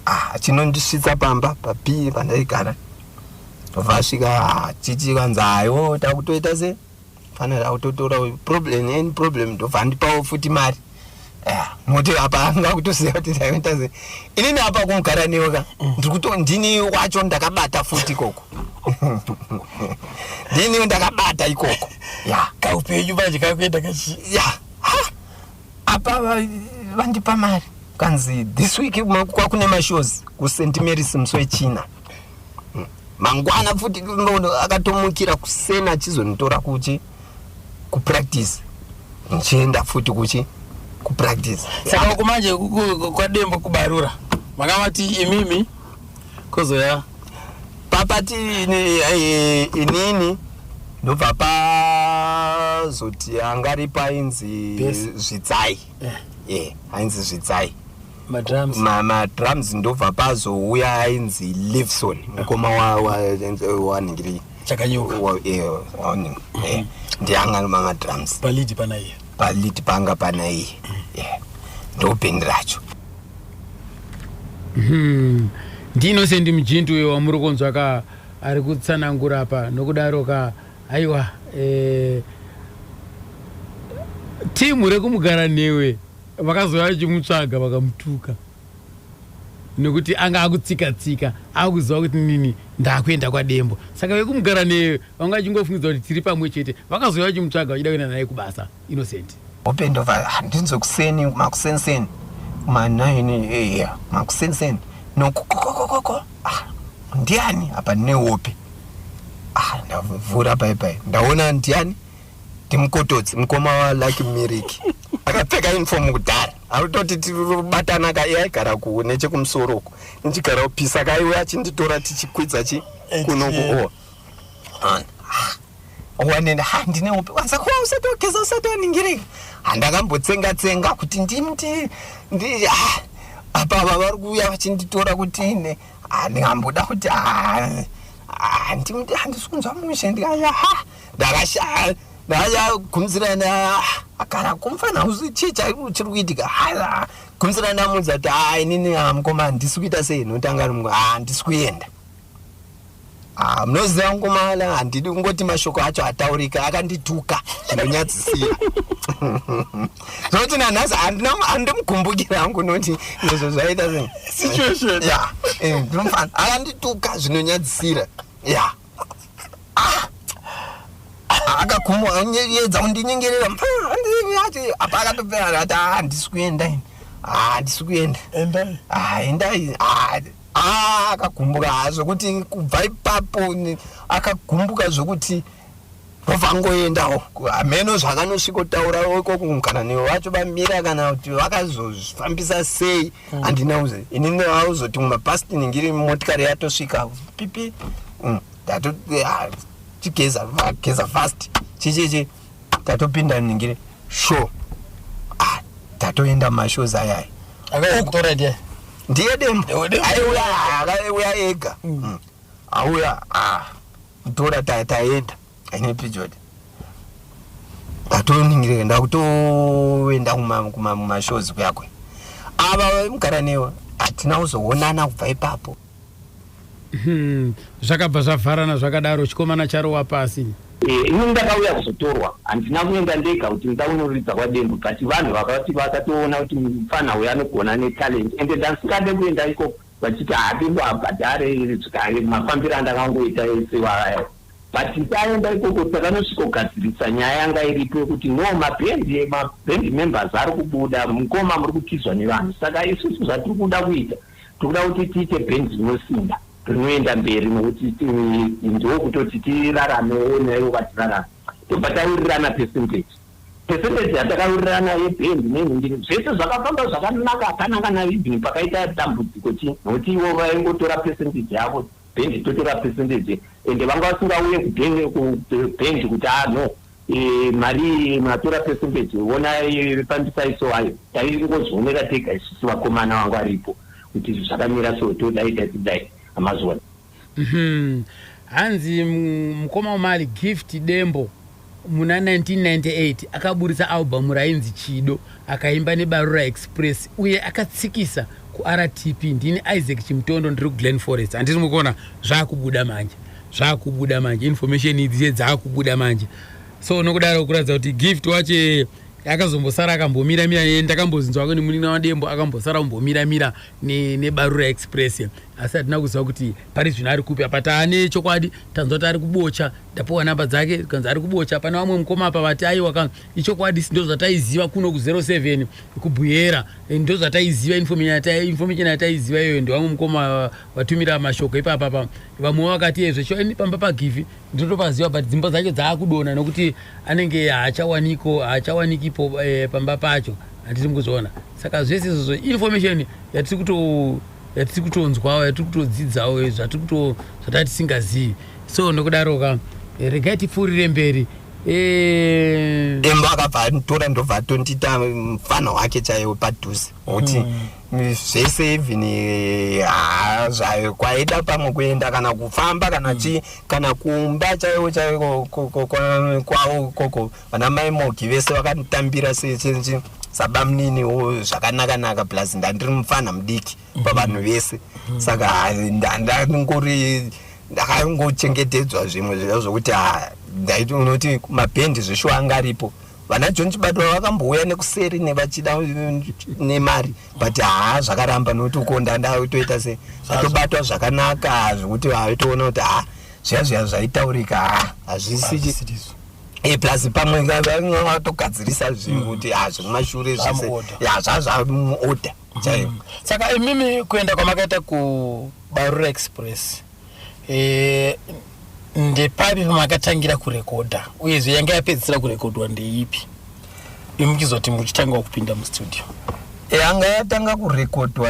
ah, achinondisvitsa pamba papi pandaigara. Ndobva asvika chichi kanzi aiwo takutoita se fanira kutotora problem, any problem. Ndobva andipawo futi mari nokuti apa anga kutoziva kuti ndaita sei. Inini apa kumugara newe ka, ndiri kuto ndini wacho ndakabata futi ikoko, ndini ndakabata ikoko ya. Kaupenyu manje kakuenda kachi ya. Apa vandipa mari, kanzi this week kwakune mashows kuSt Marys musi wechina. Mangwana futi akatomukira kusena achizonditora kuchi kupractice, ndichienda futi kuchi kupractice. Saka uku manje kwadembo kubarura makamati imimi kozoya papati inini, ndobva pazoti angari painzi Zvidzai, ainzi Zvidzai. Madrums. Madrums, ndobva pazouya ainzi Livson, mukoma wanhingiri Chakanyuka. Ndiye anga mamadrums. Palead pana iye. Palead panga pana iye, ndo bhendi racho. NdiInnocent Mujintu uyo wamuri kunzwa ka ari kutsanangura apa. Nokudaro ka, aiwa, timu rekumugara newe vakazouya vachimutsvaga, vakamutuka nekuti anga akutsika tsika, akuziva kuti nini ndakuenda kwadembo. Saka vekumugara newe vanga vachingofungidza kuti tiri pamwe chete. Vakazouya vachimutsvaga vachida kuenda naye kubasa Innocent. Hope ndobva handinzwe kuseni, makuseniseni ma9, eya, makuseniseni nokokokokoko. Ah, ndiani apa nehope? Ah, ndavhura pai pai, ndaona ndiani, ndimukotodzi, mukoma waLucky Miriki, akapfeka uniform kudhara. Arutoti tiribatana ka iye aigara ku nechekumusoro uko. Ndichigara kupisa ka iwe achinditora tichikwidza chi kuno ku o. Wanene ha ndine hope. Wanza kwa usati wageza usati waningirika. Handakambotsenga tsenga kuti ndimti ndi ah apa ava vari kuuya vachinditora kuti ne ah ndingamboda kuti ah ah ndimti handisi kunzwa mushe ndikaya ha ndakashaya ndakagumzirana agara kumfana uzi chii chiri kuitika gumzirana ndamuudza kuti ha inini mukoma handisi kuita sei nokuti anga ari handisi kuenda munoziva mukomana handidi kungoti mashoko acho ataurika akandituka zvinonyadzisira zvokuti nanhasi handimugumbukira hangu noti izvo zvaita sei situation ya eh, ndinomufana akandituka zvinonyadzisira ya ah! Akagumuyedza kundinyengerera apa akatopera ati ah, handisi kuenda ini ah, handisi kuenda endai ah, endai akagumbuka zvekuti kubva ipapo akagumbuka zvekuti ndobva hameno zvakanosvikotaura ikoko kana newe vacho vamira kana kuti vakazozvifambisa sei mm. handina mm. uze inini auzoti mumapasti ningiri motikari yatosvika pipi mm. Ndato ah, chigeza geza fast chichichi tatopinda ningire show ah tatoenda mashows ayaya akakutora ndiye ndiye dembo aiuya akauya ega mm. mm. auya ah tora taenda aine pijod ndatoningire ndakutoenda kumashows kuyakwe ava vaimugara newa hatina kuzoonana kubva ipapo Hmm, zvakabva zvavharana zvakadaro chikomana charowa pasi. Eh, ini ndakauya kuzotorwa handina kuenda ndega kuti ndaunoridza kwadembo but vanhu vakati vakatoona kuti mupfana uyu anogona netalent ende ndasingade kuenda ikoko vachiti haadembo abhadhare mafambiro andakangoita ese waya but taenda ikoko takanosvikogadzirisa nyaya yanga iripo yekuti no mabhendi mabhendi members ari kubuda mukoma muri kutizwa nevanhu saka isusu zvatiri kuda kuita Tikuda kuti tiite band rinosimba rinoenda mberi nokuti ndokutoti tiraramewo naivo vatirarame. Tobva tawirirana percentage. Percentage yatakawirirana yeband nenhingiri zvese zvakafamba zvakanaka hapana kana even pakaita dambudziko chii nokuti ivo vaingotora percentage yavo band totora percentage ende vanga vasingauye kuband kuti ah no E, mari iyi matora percentage honai fambisai so ayo taingozvionera tega isusu vakomana vangu varipo kuti izvi zvakamira so todai tatidai amazviona mhm. Hanzi mukoma Umali Gift Dembo muna 1998 akaburitsa album rainzi Chido akaimba neBarura Express uye akatsikisa kuRTP. Ndini Isaac Chimutondo ndiri kuGlen Forest. Handiti mukuona zvakubuda manje. Zvakubuda manje information idzi dzakubuda manje so nokudaro kuratidza kuti gift wacho akazombosara akambomira mira eh, ndakambozinzwa kune munin'ina wadembo akambosara kumbomira mira nebarura ne express asi hatina kuziva kuti pari zvino ari kupi apa taane chokwadi tanzwa kuti ari kubocha ndapiwa namba dzake kanzi ari kubocha pane vamwe mukoma apa vati aiwa ka ichokwadi ndo zvataiziva kuno ku07 kubhuyera eh, ndo zvataiziva information yataiziva iyoyo ndevamwe mukoma vatumira mashoko ipapa pa vamwe vakati ezve sho ini pamba pagivi ndinotopaziva but dzimba dzacho dzaakudona nokuti anenge haachawaniko haachawanikipo eh, pamba pacho handiti mukuzoona saka zvese izvozvo information yatiri kuto yatiri kutonzwawo yatiri kutodzidzawo eh, zvatiri kuto zvatati tisingazivi so nokudaro ka eh, regai tipfuurire mberi eh, Dembo akabva anditora ndobva atondiita mufana wake chaiwo padhuze kuti mm. Zvese even haa zvayo kwaida pamwe kuenda kana kufamba kana chii kana kumba chaiwo chaiko kwavo ikoko vana mai Mogi vese vakanditambira sabamnini zvakanaka naka plus ndandiri mupfanha mudiki pavanhu vese saka ndandangori ndakangochengetedzwa zvimwe zviya zvokuti haa ndaiti unoti mabhendi zveshuwa anga aripo Vana John Chibadura vakambouya nekuseri nevachida nemari but haa zvakaramba nokuti uko ndandatoita se zvatobatwa zvakanaka zvekuti vaitoona kuti haa zviya zviya zvaitaurika haa hazvisi e plus pamwe vatogadzirisa zvinhu mm. kuti haa zvekumashure zvese ya zvazvamuorder chaiyo mm. saka imimi kuenda kwamakaita kubarura express E, ndepapi pamakatangira kurekodha uyezve yanga yapedzisira kurekodwa ndeipi imuchizoti muchitangawo kupinda mustudio? Yanga yatanga kurekodwa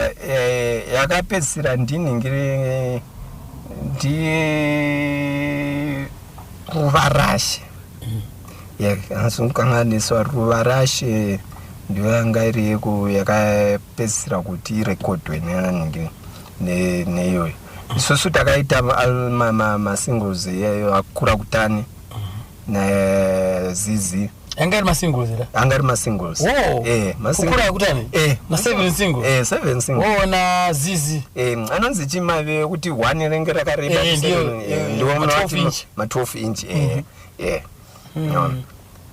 yakapedzisira ndinhingiri ndi Ruvarashe. Handizokanganiswa, Ruvarashe ndiyo yanga iri yeku yakapedzisira kuti irekodwe nenhingi neiyoyo. Isusu takaita masingles akura kutani naZizi. Yanga iri masingles here? Anga ari masingles. Oh, masingles. Kukura kutani? Na seven singles? Seven singles. Oh, na Zizi. Anonzi chimave kuti one ringe rakareba Ndiyo, ndiwo ma 12 munoti inch. Ma 12 inch,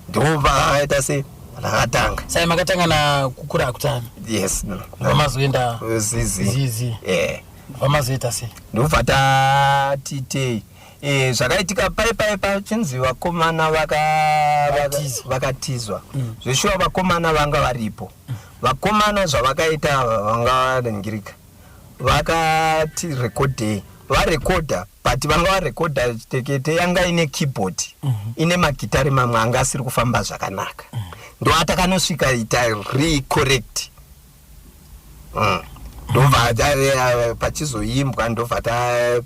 ndiwo vakaita se rakatanga. Sai makatanga na Kukura Kutani? Yes. Vamazoenda Zizi. Zizi. Vamazoita sei? Ndobva tatitei zvakaitika pai pai pachinzi vakomana vakatizwa. Zveshuwa vakomana vanga varipo. Vakomana zvavakaita, vanga varingirika, vakati rekodhei, varekodha, but vanga varekodha Chitekete yanga ine keyboard, ine magitari mamwe anga asiri kufamba zvakanaka. Ndo atakanosvika ita recorrect. Ndobva pachizoimbwa, ndobva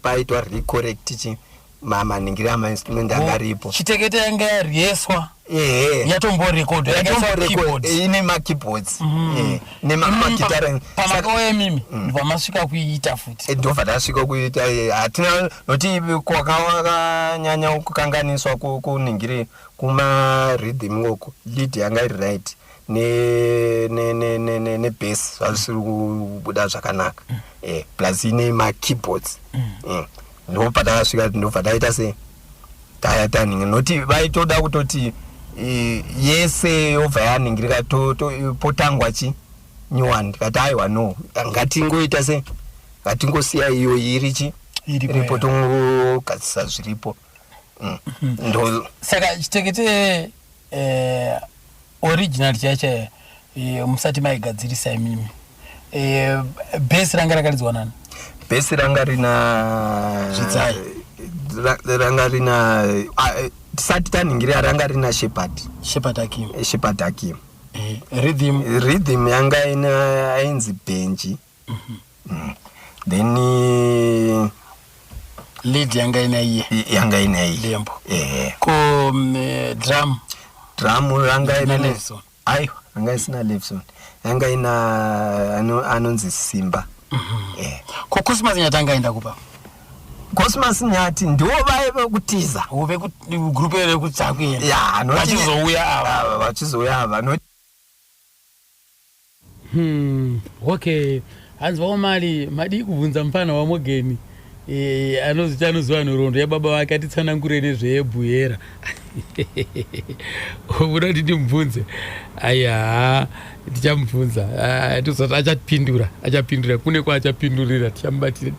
paitwa recorrect chi maningiri amainstrument anga aripo. Chitekete yanga yaryeswa? Ehe. Yatomborekodwa, yakaiswa keyboard. Ine makeyboards, nemagitari. Pamakauya imimi, ndobva kuiita futi? Ndobva tasvika kuita. Hatina noti kwakanyanya kukanganiswa kuningiri kumarhythm uko. Lead yanga iri right nebass zvazvisiri kubuda zvakanaka, plus ine makeyboards. Ndo patakasvika, ndobva taita se taningi noti vaitoda kutoti yese yobva yaningirika, potangwa chi new one. Tikati aiwa, no, ngatingoita se ngatingosiya iyo iri chi iripo, tongogadzisa zviripo. Ndo Saka Chitekete original chaiyo chaiyo, musati maigadzirisa imimi, bass ranga rakaridzwa nani? Bass ranga rina Zvidzai. Ranga rina tisati taningirira, ranga rina Shepard. Shepard Akim. Shepard Akim. Rhythm? Rhythm yanga ina ainzi Benji. Then Lead yanga ina iye? Yanga ina iye. Dembo. Eh. Ko drum? Drum ranga Ina ina Levison? Aiwa, yanga isina Levison, yanga ina anonzi Simba. Ko Cosmas Nyati anga aenda kupa? Cosmas Nyati ndiwo vaive kutiza. Group rekutsakuenda? Ya. Vachizouya ava? Ava vachizouya ava noti Okay, hanzi vaomali madii kubvunza mufana waMogeni anoziti anoziva nhoroondo yababa vake, atitsanangure nezveyebhuyera. Uda kuti ndimubvunze? Aiya, tichamubvunza. Ah, tozati achapindura, achapindura kune kwaachapindurira, tichamubatira,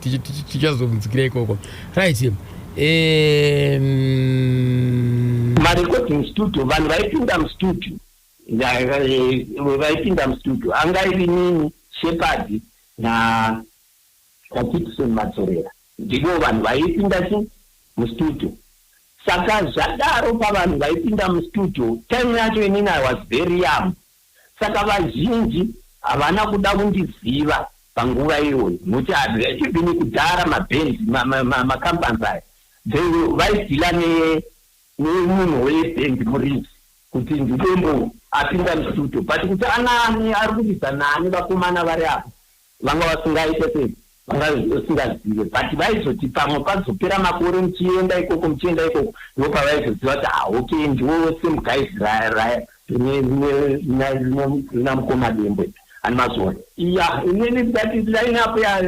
tichazomunzwira ikoko. Right. Marecording studio, vanhu vaipinda mustudio, vaipinda mustudio anga iri nini, Shepard na naKitson Madzorera, ndivo vanhu vaipinda chi mustudio. Saka zvadaro, pavanhu vaipinda mustudio time yacho, inini I was very young, saka vazhinji havana kuda kundiziva panguva iyoyo, nokuti even kudhara mabhendi, macompanies aya, vaideala nemunhu webhendi muridzi kuti ndiDembo apinda mustudio, but kuti anani ari kuridza nani, vakomana vari apa vanga vasingaite sei, vanga vasingazive. But vaizoti pamwe pazopera makore, muchienda ikoko, muchienda ikoko, ndo pavaizoziva kuti ah, okay, ndiwo same guys rina mukoma Dembwe ani mazuva ya. Inini ndati line up ya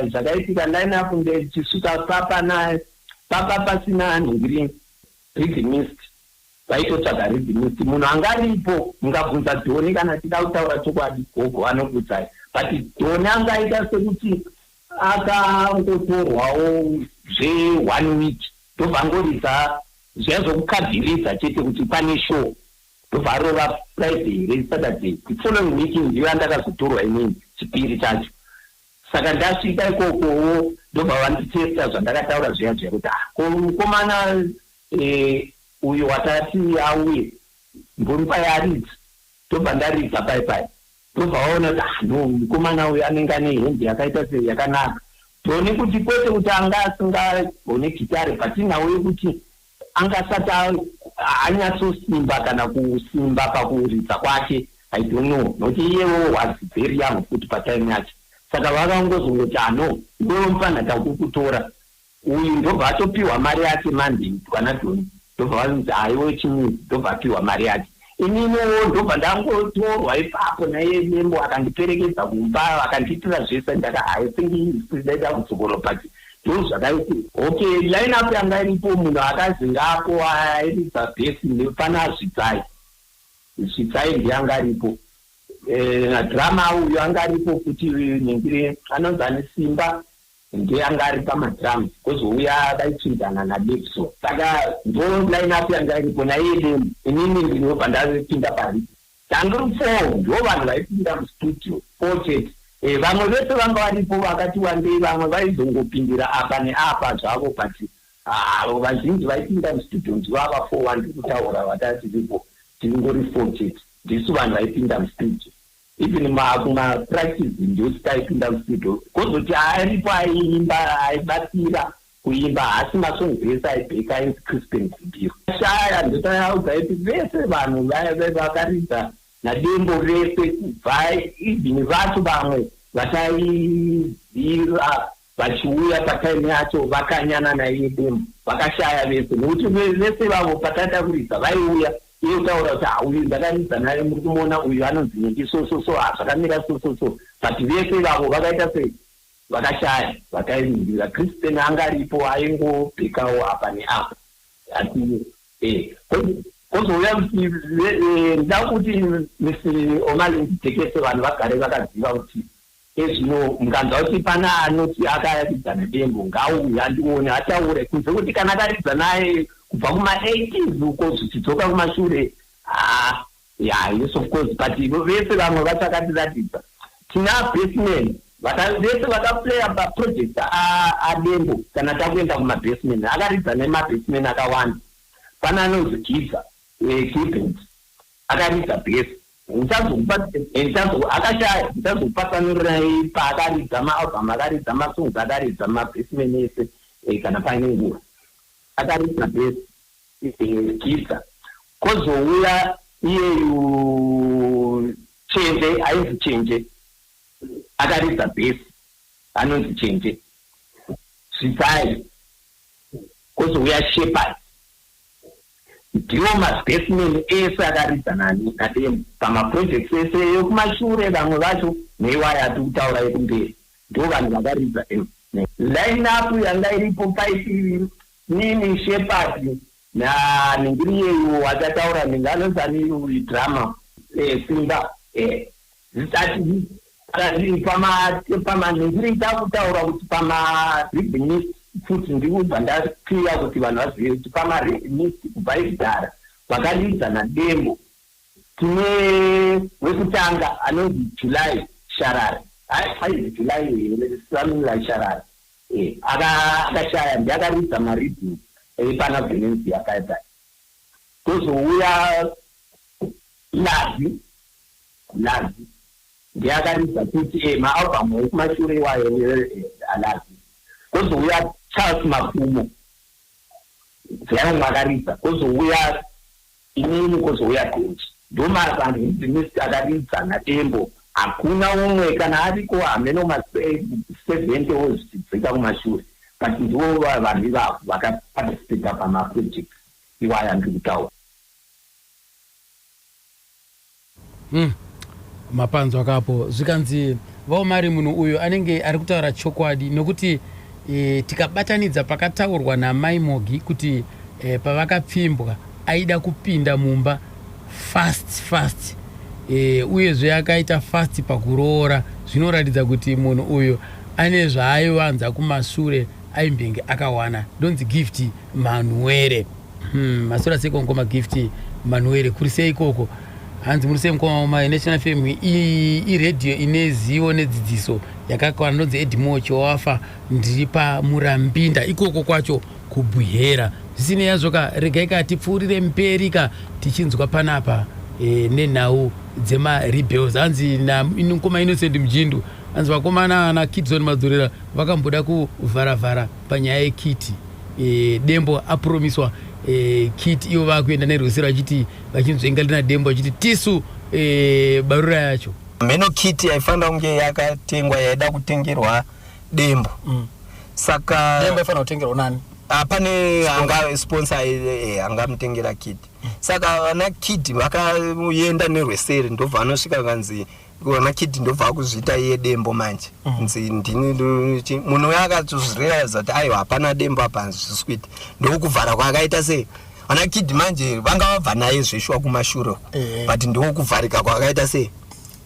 zvakaitika, line up ndichisvika papana papa pasina nhingiri rhythmist, vaitotsvaga rhythmist. Munhu angaripo, mungabvunza Dhoni, kana tida kutaura chokwadi, gogo anokudzai, but Dhoni angaita sekuti akangotorwawo zve1 week, ndobva angoridza zviya zvokukavhiridza chete kuti pane show, ndobva arova Friday here, Saturday, the following week ndiyo yandakazotorwa inini chipiri chacho. Saka ndasvika ikokowo, ndobva vanditesta zvandakataura zviya zviya kuti ah, ko mukomana uyu watati auye mboni pai aridza, ndobva ndaridza pai pai. Ndobva vaona kuti ah no mukomana uyu anenge ane hembe yakaita sei yakanaka. Tone kuti kwete kuti anga asingagone gitare but inhau yekuti anga asati anyatsosimba kana kusimba pakuridza kwake I don't know nokuti iyewo was very young futi patime yacho saka vakangozongoti ah no iwewe mupfanha takukutora Uyu ndobva atopiwa mari yake Monday kwana Doni ndobva vanzi haiwe chimii ndobva apiwa mari yake ininiwo ndobva ndangotorwa ipapo naiye Dembo akandiperekedza kumba akandiitira zvese ndaka I think ndaida kudzokoro but ndozvakaiti okay line up yanga iripo munhu akazingapo airidza bhesi pana Zvitsai Zvitsai ndiye anga aripo eh, drama uyu anga aripo futi nengire anonzi ane simba Ndiye anga ari pamadrums kozouya vaichinjana naDipso saka ndo line up yanga iripo naiye Demo inini ndinobva ndapinda pari tangiri four ndo vanhu vaipinda mustudio four chete eh, vamwe vese vanga varipo vakati wandei vamwe vaizongopindira apa neapa zvavo but ah, vazhinji vaipinda mustudio ndivava four vandiri kutaura vatatiripo tiringori four chete ndisu vanhu vaipinda mustudio Even kuma practice ndiyo taipinda mustudio kozoti aripo aiimba aibatsira kuimba haasi masongs ese aibheka ainzi Crispin Gumbiro shaya ndotaudza iti vese vanhu vakaridza naDembo vese kubva even vacho vamwe vataiziva vachiuya patime yacho vakanyana naiye Dembo vakashaya vese nekuti vese vavo pataita kuridza vaiuya iye kutaura kuti ha uyu ndakaridza naye muri kumuona uyu anonzi nhingi so so so ha zvakamira so so so but vese ivavo vakaita sei vakashaya vakairingira Crispin anga aripo aingopikawo apa neapa asi eh kozouya kuti eh, ndida kuti Mr Omali nditekese vanhu vagare vakaziva kuti Ezvino mukanzwa kuti pana anoti akaridza nedembo ngaauye andione ataure kunze kuti kana akaridza naye kubva kuma 80s uko zvichidzoka kumashure haa yeah, yes of course but vese vamwe vacho akatiratidza tina baseman vese vakaplaya paproject adembo kana takuenda kumabaseman akaridza nemabaseman akawanda pana anonzi gidza eh, Gibbons akaridza bhesi akashaya ndichazokupatsanurirai paakaridza maalbum akaridza masongs akaridza mabasman ese eh, kana paine nguva akaridza bhesi eh, gidza kozouya iyeyu chenje ainzi chenje akaridza bhesi anonzi chenje zvitsai kozouya shepard Ndiwo mabaseman ese akaridza naDembo pamaprojects ese ekumashure vamwe vacho neiwaya atikutaura ekumberi ndo vanhu vakaridza line up yanga iripo paiti nini Shepherd naningiri iyeyu achataura ninga anonzi ani drama eh, Simba eh, zvisati pamanhingiri takutaura kuti pamarhythmist futi ndikubva ndakwiya kuti vanhu vazive kuti pamarhythmist kubva ikudhara vakaridza nadembo tine wekutanga anonzi July Sharare aizi July here something like Sharare eh, akashaya ndiye akaridza marhythm epana Valencia paya kozouya Lazi Lazi ndiye akaridza futi eh, maalbum ekumashure iwayo eh, aLazi. Kozouya Charles Mafumo ndiye akaridza, kozouya inini, kozouya Gonji. Ndomavanhu akaridza naDembo, hakuna umwe kana ariko hameno ma70 o zvichidzika kumashure, but ndivo vanhu ivavo vakaparticipata pamaprojects iwaya ndiri kutaura. Mapanzwa kapo zvikanzi vaOmari munhu uyu anenge ari kutaura chokwadi nokuti e, tikabatanidza pakataurwa namai Mogi kuti e, pavakapfimbwa aida kupinda mumba fast fast e, uyezve akaita fast pakuroora zvinoratidza kuti munhu uyu ane zvaaivanza kumashure aimbenge akawana ndonzi Gift Manuere. Maswera seiko mkoma Gift Manuere kuri sei ikoko hanzi muri sei mkoma mai National FM iradio ine zivo nedzidziso yakakwana ndonzi Edmore Chiwafa ndiri pamurambinda ikoko kwacho kuBuhera zvisinei yazvo ka regai ka tipfuurire mberi ka tichinzwa panapa. e, nenhau dzemarebels hanzi namukoma Innocent Mujindu hanzi vakomana ana Kidson Madzorera vakamboda kuvharavhara panyaya yekiti e, Dembo apromiswa e, kiti ivo vakuenda nerwesero vachiti vachinzvenga lina Dembo vachiti tisu e, barura yacho. Mheno kiti yaifanira kunge yakatengwa yaida kutengerwa Dembo saka Dembo aifanira kutengerwa nani? Ah, pane anga sponsor angamutengera kit. Saka vana Kid vakaenda nerweseri ndobva vanosvika kanzi vana Kid ndobva akuzviita iye Dembo manje. Nzi ndini munhu uya akatozvirealiza kuti aiwa hapana Dembo apa hazvisi kuita. Ndokuvhara kwaakaita sei? Vana Kid manje vanga vabva naye zveshuwa kumashure uko. But ndokuvharika kwaakaita sei?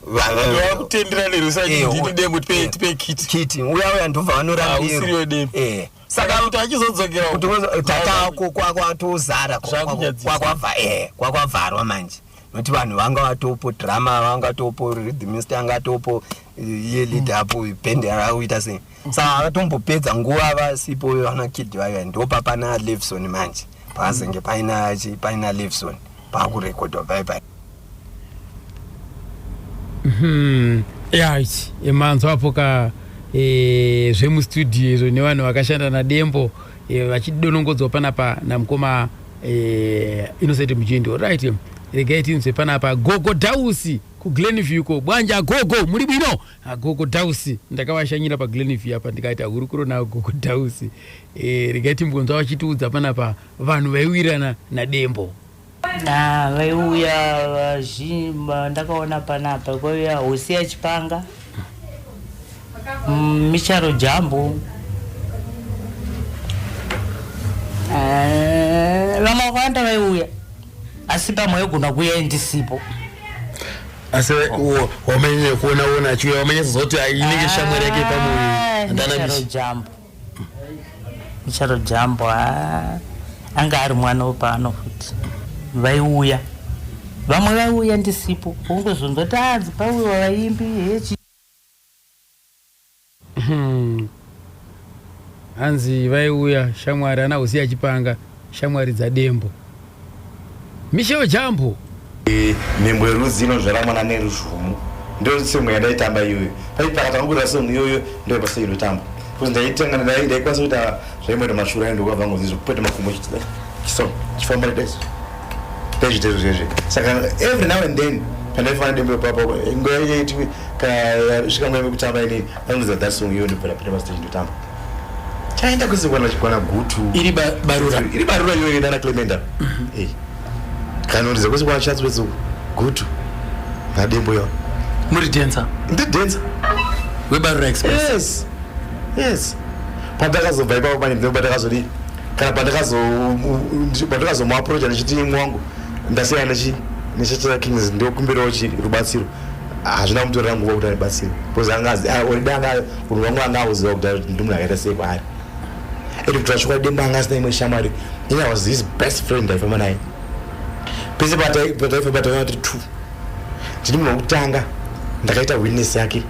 Vakutendera nerweseri ndini Dembo tipe tipe kit. Kit uya uya ndobva vanorambirwa. Hausiriwe Dembo. Saka kuti achizodzokera kuti tatako kwatozara kwakwavharwa manje nokuti vanhu vanga vatopo drama vanga vatopo rhythmist anga atopo iye leader apo band rauita sei. Saka vakatombopedza nguva vasipo vana Kid vaiva ndopa pana Levison manje pakazenge paina paina Levison pakurekodwa pai pai. Right, manzwa apo ka zvemustudio izvo nevanhu vakashanda naDembo vachidonongodzwa panapa namukoma Innocent Mujindo. Right, regai tinzwe panapa Gogo Dausi kuGlenview ko bwanja. Gogo, muri bwino? Ah, Gogo Dausi ndakavashanyira paGlenview apa ndikaita hurukuro navo Gogo Dausi. Regai timbonzwa vachitiudza panapa vanhu vaiwirana naDembo. Na vaiuya vazhinji ndakaona panapa kwaiuya Hosiya Chipanga, Micharo Jambo, vamwe vakawanda vaiuya asi pamwe vaigona kuuya ndisipo. Asi wamanyanya kuona ona achiuya wamanyatsa kuti inenge shamwari yake pamwe? Micharo Jambo, Micharo Jambo anga ari mwana wepano futi. Vaiuya vamwe vaiuya ndisipo, ungozonzwa kuti anzi pauya vaimbi hechi. Hanzi vaiuya shamwari ana Hosiya Chipanga, shamwari dzaDembo, Michel Jambo. Mhembo yerudzi inozvara mwana neruzvumu ndo song yandaitamba iyoyo. Pai pakatanga kuita song iyoyo ndo pasa inotamba because ndaitenga ndaikwanisa kuita zvaimboita mashura ndokabva ngozi zvokupeta makumbo chiso chifamba daiso ndazviita izvo zvezve. Saka every now and then pandaifana Dembo ipapo nguva yaiti kana svika nguva yekutamba inini anoridza that song iyoyo ndobva ndapinda pastage ndotamba. Chaenda kwese kwana kwana Gutu. Iri barura? Iri barura iyoyo nana Clementa. Kanoridza kwese kwana Chatsworth uko Gutu naDembo yo. Muri dancer? Ndi dancer. WeBarura Express? Yes, pandakazobva ipapo pane ndo pandakazodii kana pandakazomuaprocha ndichiti mwangu ndasiyana neChacha Kings ndokumbirawo chi rubatsiro. Hazvina kumutorera nguva kuti andibatsire because anga already anga munhu wangu anga auziva kuti ndi munhu akaita sei kwaari. And kuti chokwadi Dembo anga asina imwe shamwari. Ini I was his best friend. Ndaifamba naye pese pataifamba takanga tiri two. Ndini munhu wekutanga ndakaita witness yake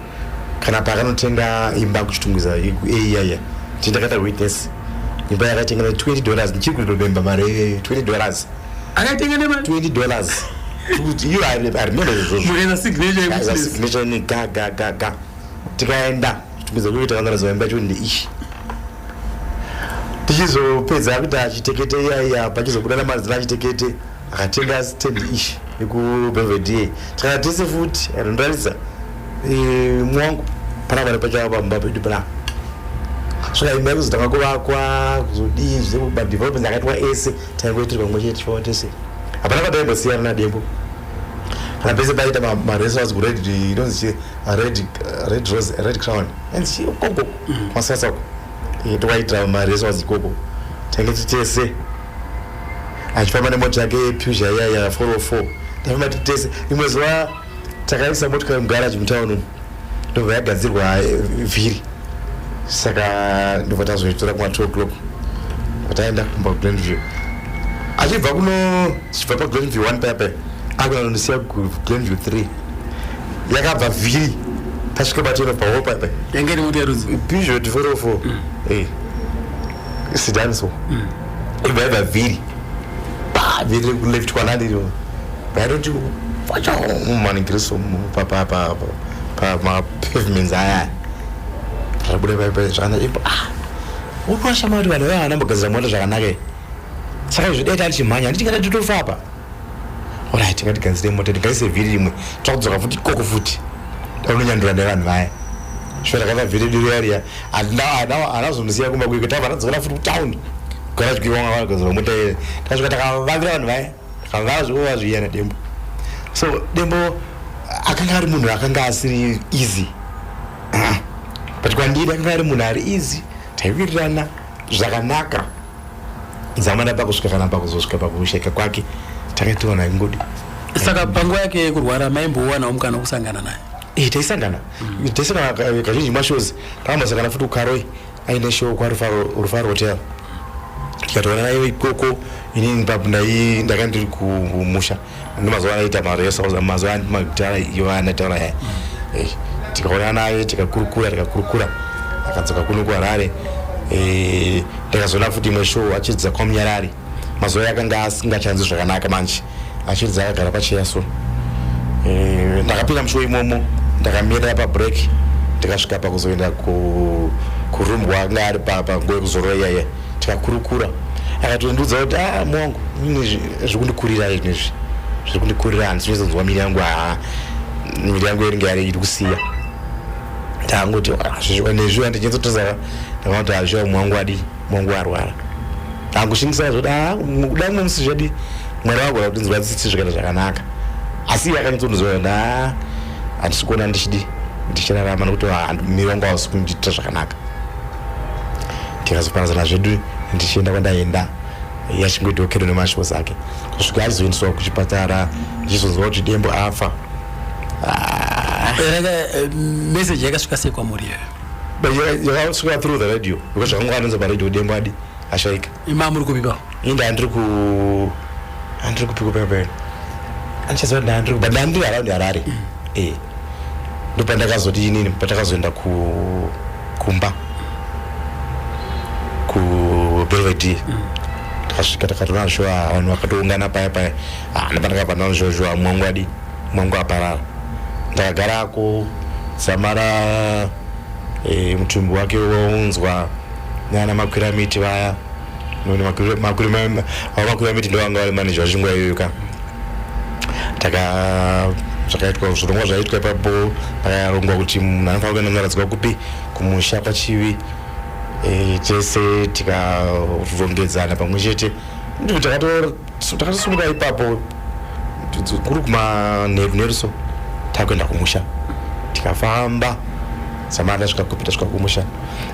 kana paakanotenga imba kuChitungwiza eiyaya. Ndini ndakaita witness imba yakatenga na $20. Ndichiri kutobemba mari iyoyo, $20. Akaitenga nemari? $20 iyo. I remember izvozvo. Mukaisa signature Kaisa yewitness. Signature ni ga ga ga ga tikaenda Chitungwiza kuyo takandaradza imba yacho ndeishi. Tichizopedza kuita chitekete iyaiya pachizobuda namazina achitekete akatenga stand ishi yekuBelvedere tikana tese futi anondaridza mwangu panapa pachava pamba pedu panapa. Svika imba yakuzotanga kuvakwa kuzodii madevelopments akaitwa ese taingoitirwa pamwe chete tichifamba tese. Hapana pataimbosiyana naDembo kana pese paita maresorts kured inonzi red rose, Red Crown inzi ikoko kuMasasa uko. Tokwaitira maresorts ikoko tainge titese achifamba nemota yake yePeugeot iya ya 404. Taifamba titese. Rimwe zuva takaisa motikari mugaraji mutauni umu ndobva yagadzirwa vhiri saka ndobva tazoitora kuma 2 o'clock taenda kumba kuGlenview. Achibva kuno chibva paGlenview 1 paya paya akunanondisiya kuGlenview 3 yakabva vhiri tasvika pateno pawo paya paya. Yange iri mota yerudzi? Peugeot 404 sedan so ibva yabva vhiri pa vhiri rekuleft kwanandiri vaitoti Pfacha mumanigiriso pamapavements aya zvabuda paipa zvakanaka ipo. Ah, unoshama kuti vanhu vaya vanambogadzira mota zvakanaka here? Saka izvo dai tarichimhanya handiti kana titofa apa. Orit, ngatigadzire mota, tigaise vhiri rimwe, takudzoka futi ikoko futi taunonyandura nevanhu vaya. Shuwa takaita vhiri redu riya riya, handazonosiya kumba kuiko, tabva tadzokera futi kutown garage kuiwangagadzira mota iye. Takasvika takavavira vanhu vaya, takavava zvekuva zviya naDembo. So Dembo akanga ari munhu akanga asiri easy, but kwandiri akanga ari munhu ari easy. Taiwirirana zvakanaka zamana pakusvika kana pakuzosvika pakushaika kwake takaitiwana ingodi. Saka panguva yake yekurwara maimbowanawo mukana wekusangana naye? Eh, taisangana, taisangana kazhinji mashows. Takambosangana futi kuKaroi, aine show kwaRufaro, Rufaro Hotel, tikatoona naye ikoko. Inini papo ndanga ndiri kumusha, nemazuva anaita marehearsals, mazuva magitara iyo anataura yaya. Tikaona naye, tikakurukura, tikakurukura, akadzoka kuno kuHarare. Ndakazoona futi imwe show achiridza kwaMunyarari. Mazuva yakanga asingachanzi zvakanaka manje, achiridza akagara pacheya. So ndakapinda mushow imomo, ndakamirira pabreak, ndikasvika pakuzoenda kuroom kwaanga ari panguva yekuzorora iyaya. Tikakurukura, akatondiudza kuti, "A muwangu, ini zviri kundikurira izvi, zviri kundikurira, handisi kunyatsokunzwa miri yangu. Haa, miri yangu inenge yari iri kusiya." Ndangoti nezvi handinyatsotoza. Ndakaona kuti hazviwa, mwangu adi, mwangu arwara. Angushingisa zvoti kuda mumwe musi zvedi Mwari vagona kutinzwa tsitsi zvikaita zvakanaka. Asi iye akanyatsondiziva kuti ha, handisi kuona ndichidi ndichirarama nekuti miri wangu hausi kundiitira zvakanaka. Tikazoparadzana zvedu, ndichienda kwandaenda, iye achingoitawo kero nemashows ake kusvika achizoendeswa kuchipatara, ndichizonzwa kuti Dembo afa. Message yakasvika sei kwamuri iyoyo? But yakasvika through the radio, because zvakanga anonza paradio, Dembo adi ashaika. Ima muri kupi pa? Inda andiri ku andiri kupi kupepe, andichaziva kuti ndandiri, but ndandiri around Harare. Ndopandakazoti inini patakazoenda ku kumba ku Belvedere, takasvika takatoona shuwa vanhu vakatoungana paya paya. Ah, ndopandakabva ndaona shuwa shuwa mwangu adi, mwangu aparara. Ndakagarako zamara mutumbi wake waunzwa nana Makwiramiti vaya. Makwiramiti ndo vanga vari manager vachinguva iyoyo ka. Taka zvakaitwa, zvirongwa zvaitwa ipapo, pakarongwa kuti munhu anofanira kuenda kunoradzikwa kupi, kumusha kwaChivi. Tese tikarongedzana pamwe chete, ndiko takatosumuka ipapo kuri kumanheru nheru, so takuenda kumusha. Tikafamba zamara, tasvika kupi, tasvika kumusha.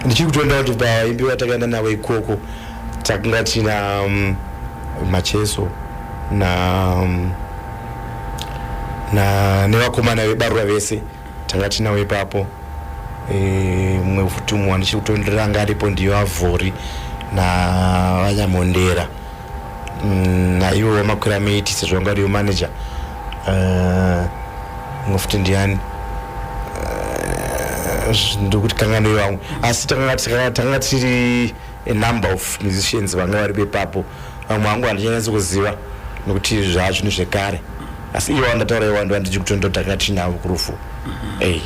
Ndichiri kutoenda kuti pavaimbi vatakaenda navo ikoko takanga tina Macheso na nevakomana vebarura vese tanga tinavo ipapo. Mumwe futi mumwe wandichiri kutondiranga anga aripo ndiyo Avhori navanyamondera, naivo vaMakwiramiti sezvo vanga variyo manager. Mumwe futi ndiani? Ndikuti kanganoi vamwe, asi tanga tiri a number of musicians vanga vari ipapo. Vamwe vangu handichanyatsi kuziva nekuti zvaa zvinhu zvekare, asi ivo vandataura ivo ndo vandichi kutondo tanga tinavo kurufu. Ei,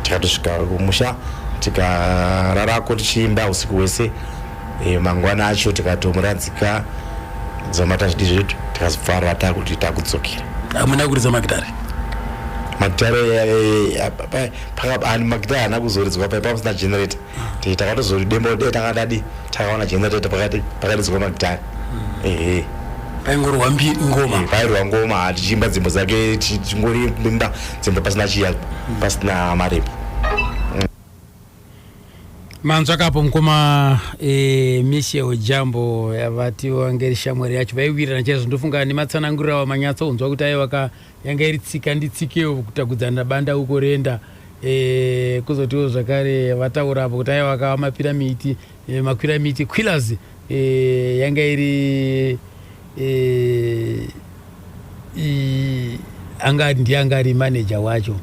tikatosvika kumusha, tikararako tichiimba usiku hwese. Mangwana acho tikatomuradzika dzamata zvidi zvedu, tikazopfara takuti takudzokera. Hamuna kuridza magitare? Magitare, magitare haana kuzoridzwa pai pasina generator. Takatozori Dembo dai tanga tadi takaona generator pakati pakaridzwa magitare, ehe. Paingorwa ngoma? Pairwa ngoma, tichiimba dzimbo dzake, tichingorimba dzimbo pasina chiya, pasina marepo. Manzwakapo mukoma Michel Jambo vati wange iri shamwari yacho, vaiwirirana chaizvo. Ndofunga nematsananguriro avo manyatsounzwa kuti aiwa ka, yanga iri tsika nditsikewo kutakudzana banda uko renda. Kuzotiwo zvakare vataura apo kuti aiwa ka, mapiramiti, makwiramiti Quillers, yanga iri anga ndiye anga ari manager wacho.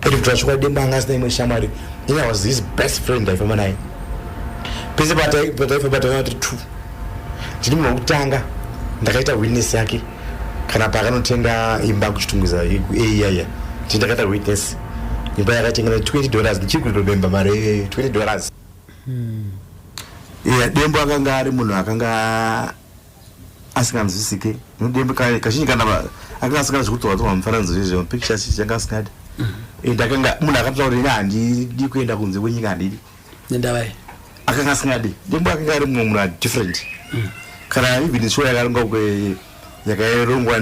Kuti Dembo anga asina imwe shamwari. I was his best friend, ndaifamba naye pese pataifamba. Takaona tiri two. Ndini munhu wekutanga ndakaita witness yake. Kana paakanotenga imba kuChitungwiza kuA iya, ndi ndakaita witness. Imba yakatenga na $20, ndichiri kutobemba mari iyoyo, $20. Yeah, Dembo akanga ari munhu akanga asinganzwisike. Dembo kazhinji kana akanga asingadi zvekutorwa torwa mufananidzo izvo, pictures changa asingadi. And akanga munhu akataura kuti, "Ini handidi kuenda kunze kwenyika, handidi." Nendavai? Akanga asingadi. Dembo akanga ari mumwe munhu adifferent. Kana even show yakarongwa yakairongwa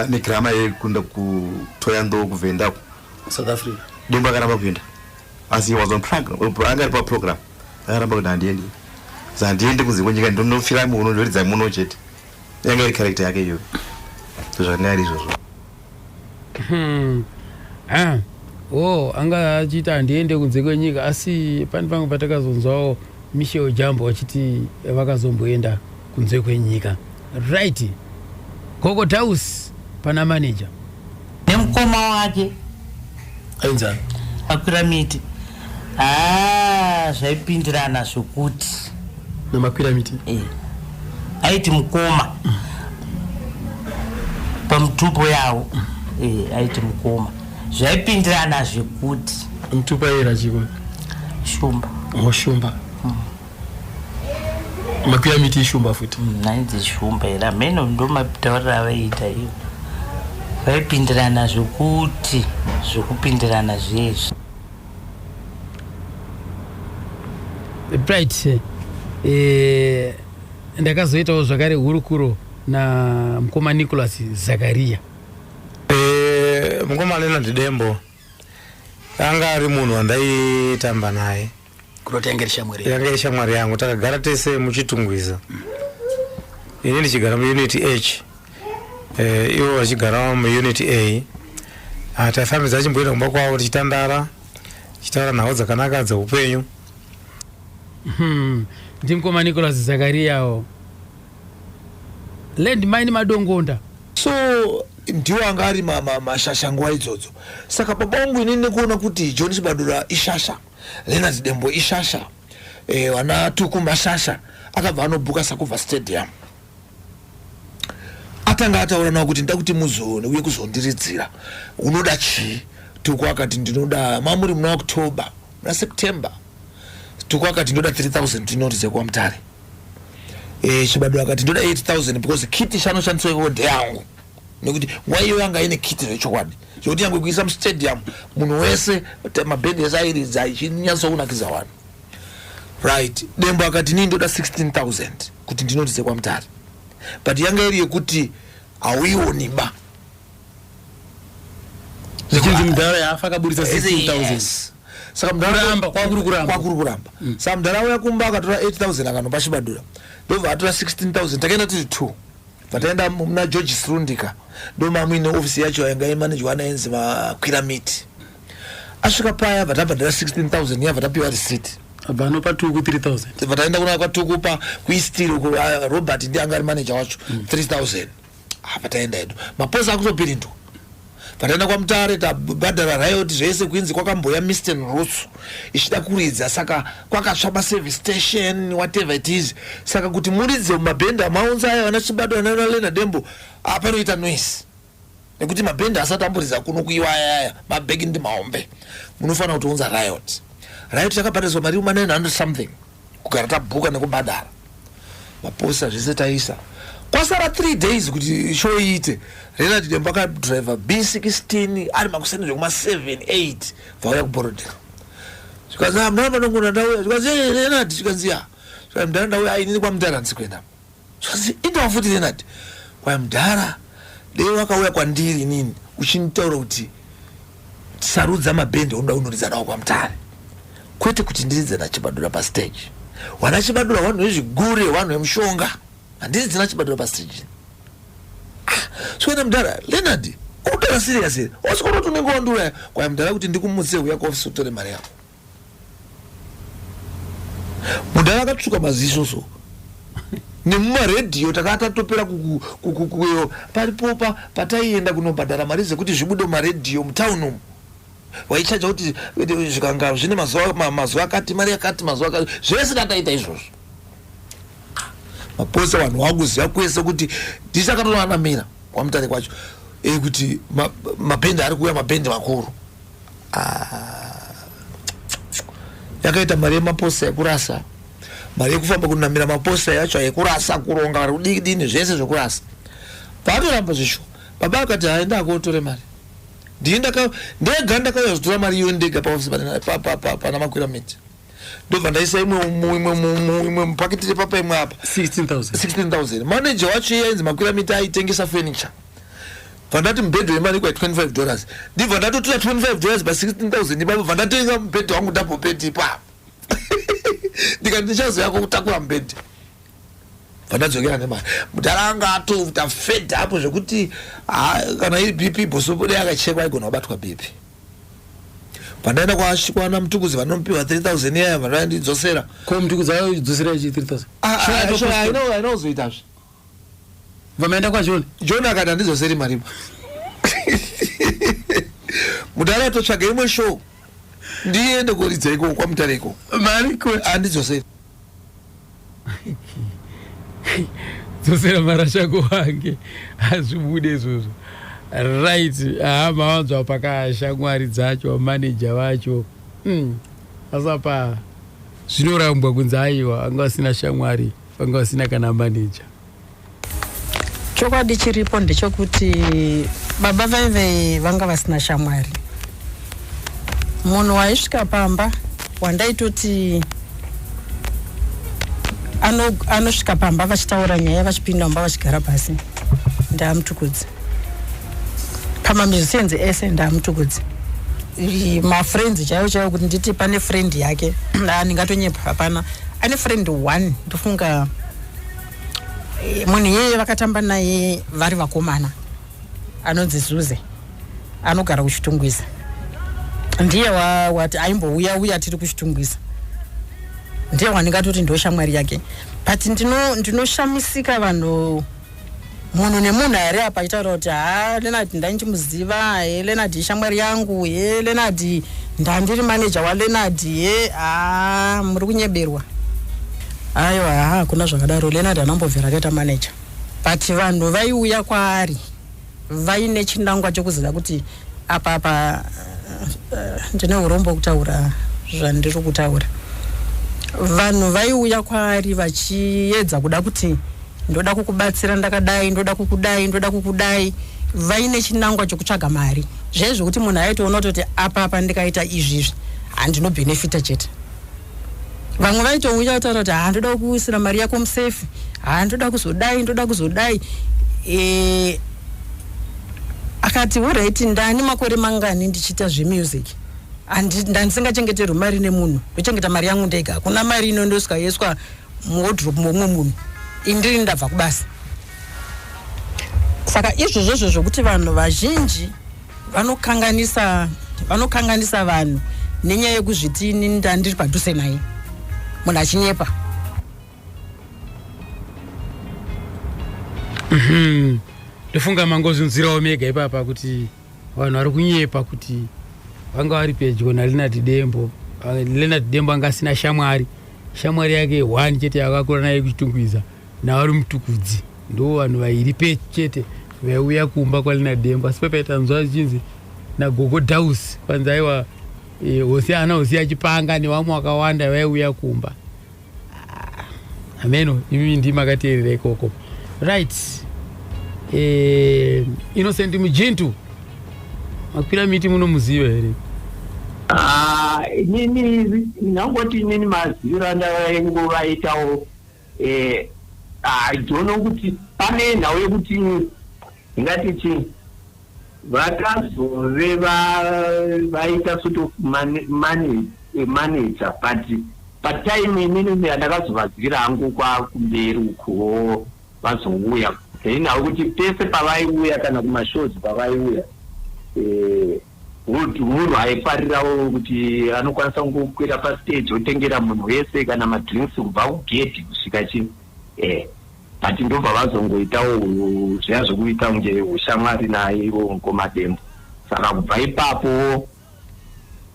negrama yekunda kuThohoyandou, kuVenda. South Africa. Dembo akaramba kuenda, asi he was on program, anga ari paprogram. Akaramba kuti handiendi, handiendi kunze kwenyika, ndinofira muno, ndoridza muno chete. Yanga iri character yake iyoyo, zvakanga ari izvozvo. Ah, oh, anga achiita handiende kunze kwenyika, asi pane pamwe patakazonzwawo Michel Jambo achiti vakazomboenda kunze kwenyika. Right, Gogo Daus pana manager. Nemukoma wake. Ainzani? Makwira miti. Haa, zvaipindirana zvokuti. Namakwira miti? Eh. Aiti mukoma pamutupo yawo. Eh, aiti mukoma, zvaipindirana zvekuti. Mutupo aira chiko? Shumba. Oh, shumba. Makwira miti ishumba futi? Ainzi shumba here, hameno, ndo matauriro avaiita ivo. Vaipindirana zvokuti, zvokupindirana zvezvi. Right, ndakazoitawo zvakare hurukuro namukoma Nicholas Zakaria. Mukoma Leonard Dembo anga ari munhu wandaitamba naye. Kuroti yange iri shamwari? Yanga iri shamwari yangu. Takagara tese muChitungwiza, ini ndichigara muUnit H, ivo vachigara muUnit A. Ah, taifambidza achimboenda kumba kwavo, tichitandara, tichitaura nhau dzakanaka dzeupenyu. Ndimukoma Nicholas Zakariyawo. Landmine Madongonda. So ndiwo anga ari mashasha nguva idzodzo. Saka baba vangu inini, nekuona kuti John Chibadura ishasha, Leonard Dembo ishasha, vana Tuku mashasha, akabva anobhuka Sakubva Stadium. Atanga ataura navo kuti, "Ndida kuti muzouye kuzondiridzira, unoda chii?" Tuku akati, "Ndinoda," mamuri muna October, muna September, Tuku akati, "Ndoda 3000 tinoridze kwaMutare." Chibadura akati, "Ndoda 8000 because kit shanoshandiswa ikoko ndeyangu," nekuti nguva iyo yanga ine kit zvechokwadi, zvekuti yange kuisa mustadium munhu wese, mabhendi ese airidza, ichinyatsokunakidza vanhu. Right, Dembo akati, "Nii ndoda 16,000 kuti ndinoridze kwaMutare." But yanga iri yekuti hauioni ba. Zvichinzi mudhara yaafa akaburitsa 16,000. Yes. Saka Kuramba, kwakuri kuramba. Kwakuri kuramba. Saka mudhara auya kumba, akatora 8000, akanopa Chibadura, ndobva atora 16,000. Takaenda tiri two, bva taenda muna George Srundika, ndo mamuine ofisi yacho yanga imanejwa naenzi Makwira Miti. Asvika paya, bva tabhadhara 16,000 yabva tapiwa receipt. Abva anopa Tuku 3000. Bva taenda kuna kwaTuku pa kuistiro, Robert ndiye anga ari manager wacho, 3000. Apa taenda hedu, maposa akutopirindwa. Pataenda kwaMutare, tabhadhara riot, zvese. Kuinzi kwakamboya Mr Rutsu ichida kuridza, saka kwakatsva maservice station, whatever it is. Saka kuti muridze mumabhendi amaunza aya, vana Chibadura nana Leonard Dembo, panoita noise nekuti mabhendi asati amboridza kuno kuiwa ayaya, mabhegi ndi mahombe, munofanira kutounza riot. Riot yakabhadhariswa mari uma 900 something, kugara tabhuka nekubhadhara maposa, zvese taisa. Kwasara 3 days kuti show iite, Leonard Dembo akadriver B16 ari makuseni zvekuma 7 8, vauya kuBorrowdale. Zvikanzi, "Ah, mudhara Madongona, ndauya." Zvikanzi, "Eh, Leonard." Zvikanzi, "Ya." Zvikanzi, "Mudhara, ndauya." "Ainini kwaMutare handisi kuenda." Zvikanzi, "Indawa futi, Leonard." Kwai, "Mudhara, dei wakauya kwandiri inini uchinditaura kuti sarudza mabhendi aunoda unoridza nawo kwaMutare, kwete kuti ndiridze naChibadura pastage. Wana Chibadura vanhu vezvigure, vanhu vemushonga, handiridzi naChibadura pastage." Ah, soenda mudhara Leonard, urikutaura serious here? Wasvikora kuti unenge wandiuraya. Kwai, "Mudhara, kuti ndikumutse, uya kuofisi utore mari yako." Mudhara akatsvuka maziso. So nemumaredhiyo takava tatopera paripo pataienda kunobhadhara mari dzekuti zvibude mumaredhiyo mutauni umu. Waichaja kuti zvikanga zvine mazuva akati, mari yakati, mazuva akati, zvese tataita izvozvo. Maposa, vanhu vakuziva kwese kuti ndisakatoanamira. kwamutare kwacho e, kuti mabhendi ari kuuya mabhendi makuru ah, yakaita mari yemaposta yekurasa mari yekufamba kunamira maposta yacho yekurasa kuronga vari kudidini zvese zvekurasa paatoramba zvishuwa baba akati haenda akotore mari ndini ndaka ndega ndakauya kuzotora mari iyo ndega paofisi pana makwira miti ndobva ndaisa imwe imwe imwe mupakiti repapa imwe apa 16000 manager wacho iye ainzi makwira miti aitengesa furniture bva ndati mubhedha wemari kwa 25 dollars ndibva ndatotora 25 dollars pa 16000 ipapo bva ndatenga mubhedha wangu double bed ipapo ndikati ndichazouya kutakura mubhedha Pandadzokera nemari mudhara anga atoita fed up zvekuti kana iri BP bhosopo dai akachekwa aigona kubatwa BP. Pandaenda kwana Mtukudzi vanopiwa 3000 iya vanondidzosera. Ko Mtukudzi aidzosera ichi 3000? Haina kuzoitazve. Vamaenda kwaJohn? John akati handidzoseri mari. Mudhara atotsvaga imwe show ndiende koridza ikoko kwaMutare ikoko. Mari handidzoseri. Dzosera marashako wange hazvibude izvozvo right haa mawanzwa pakashamwari dzacho manager vacho mm. asapa zvinorambwa kunzi aiwa vanga vasina shamwari vanga vasina kana manager Chokwadi chiripo ndechekuti baba vaive vanga vasina shamwari. Munhu waisvika pamba wandaitoti anosvika ano pamba vachitaura nyaya vachipinda mumba vachigara pasi ndaamutukudzi pamamusicians ese ndaamutukudzi mafriends chaivo chaivo kuti nditi pane friend yake ndingatonyepa hapana ane friend one ndofunga Eh, munhu iyeye vakatamba naye vari vakomana anonzi zuze anogara kuchitungwiza ndiye wati aimbouya uya tiri kuchitungwiza ndiye wandingatoti ndoshamwari yake but ndinoshamisika ndino vanhu munhu nemunhu ari apa achitaura kuti ha lenard ndandichimuziva he lenard ishamwari yangu he lenard ndandiri maneja walenard he ha muri kunyeberwa Aiwa haa hakuna zvakadaro Leonard anambobvira akaita manager but vanhu vaiuya kwaari vaine chinangwa chokuziva kuti apa apa eh, ndine urombo kutaura zvandiri kutaura vanhu vaiuya kwaari vachiedza kuda kuti ndoda kukubatsira ndakadai ndoda kukudai ndoda kukudai vaine chinangwa chokutsvaga mari zvaizvo zvekuti munhu aitoona kutoti apa apa ndikaita izvizvi handinobhenefita chete vamwe vaitouya vataura kuti haa ndoda kuisira mari yako musefi haa ndoda kuzodai ndoda kuzodai e, akati horaiti ndani makore mangani ndichiita zvemusic ndandisingachengeterwi mari nemunhu ndochengeta mari yangu ndega hakuna mari inondosvika yoiswa muwodrop momumwe munhu indiri ndabva kubasa saka izvozvozvo zvokuti vanhu vazhinji vanokanganisa vanokanganisa vanhu nenyaya yekuzviti ini ndandiri padhuze naye munhu achinyepa mhm. ndofunga mangozvinzwirawo mega ipapa kuti vanhu vari kunyepa kuti vanga vari pedyo nalenard dembo lenard dembo anga asina shamwari shamwari yake one chete yakakura naye kuchitungwiza navari mutukudzi ndo vanhu vairi pe chete vaiuya kumba kwaLeonard Dembo asi papaita nzwa zvichinzi nagogo Daus kwanzi aiwa e, hosi ana hosi achipanga nevamwe vakawanda vaiuya kumba ah, hameno imi ndimi makateerera ikoko right e, Innocent Mujintu makwira miti munomuziva here ah, inini ndangoti inini maziviro andavaingovaitawo Eh, I don't know kuti pane nhau yekuti ndingati chii vakazove vaita sort of eh, manager but patime inini yandakazovazivira hangu kwakumberi uko vazouya then nhau kuti pese pavaiuya kana kumashows pavaiuya eh, Munhu aifarirawo kuti anokwanisa kungokwira pastage otengera munhu wese kana madrinks kubva kugedhi kusvika chii eh but ndobva vazongoitawo zviya zvekuita kunge ushamwari naye ivo mukoma Dembo saka kubva ipapo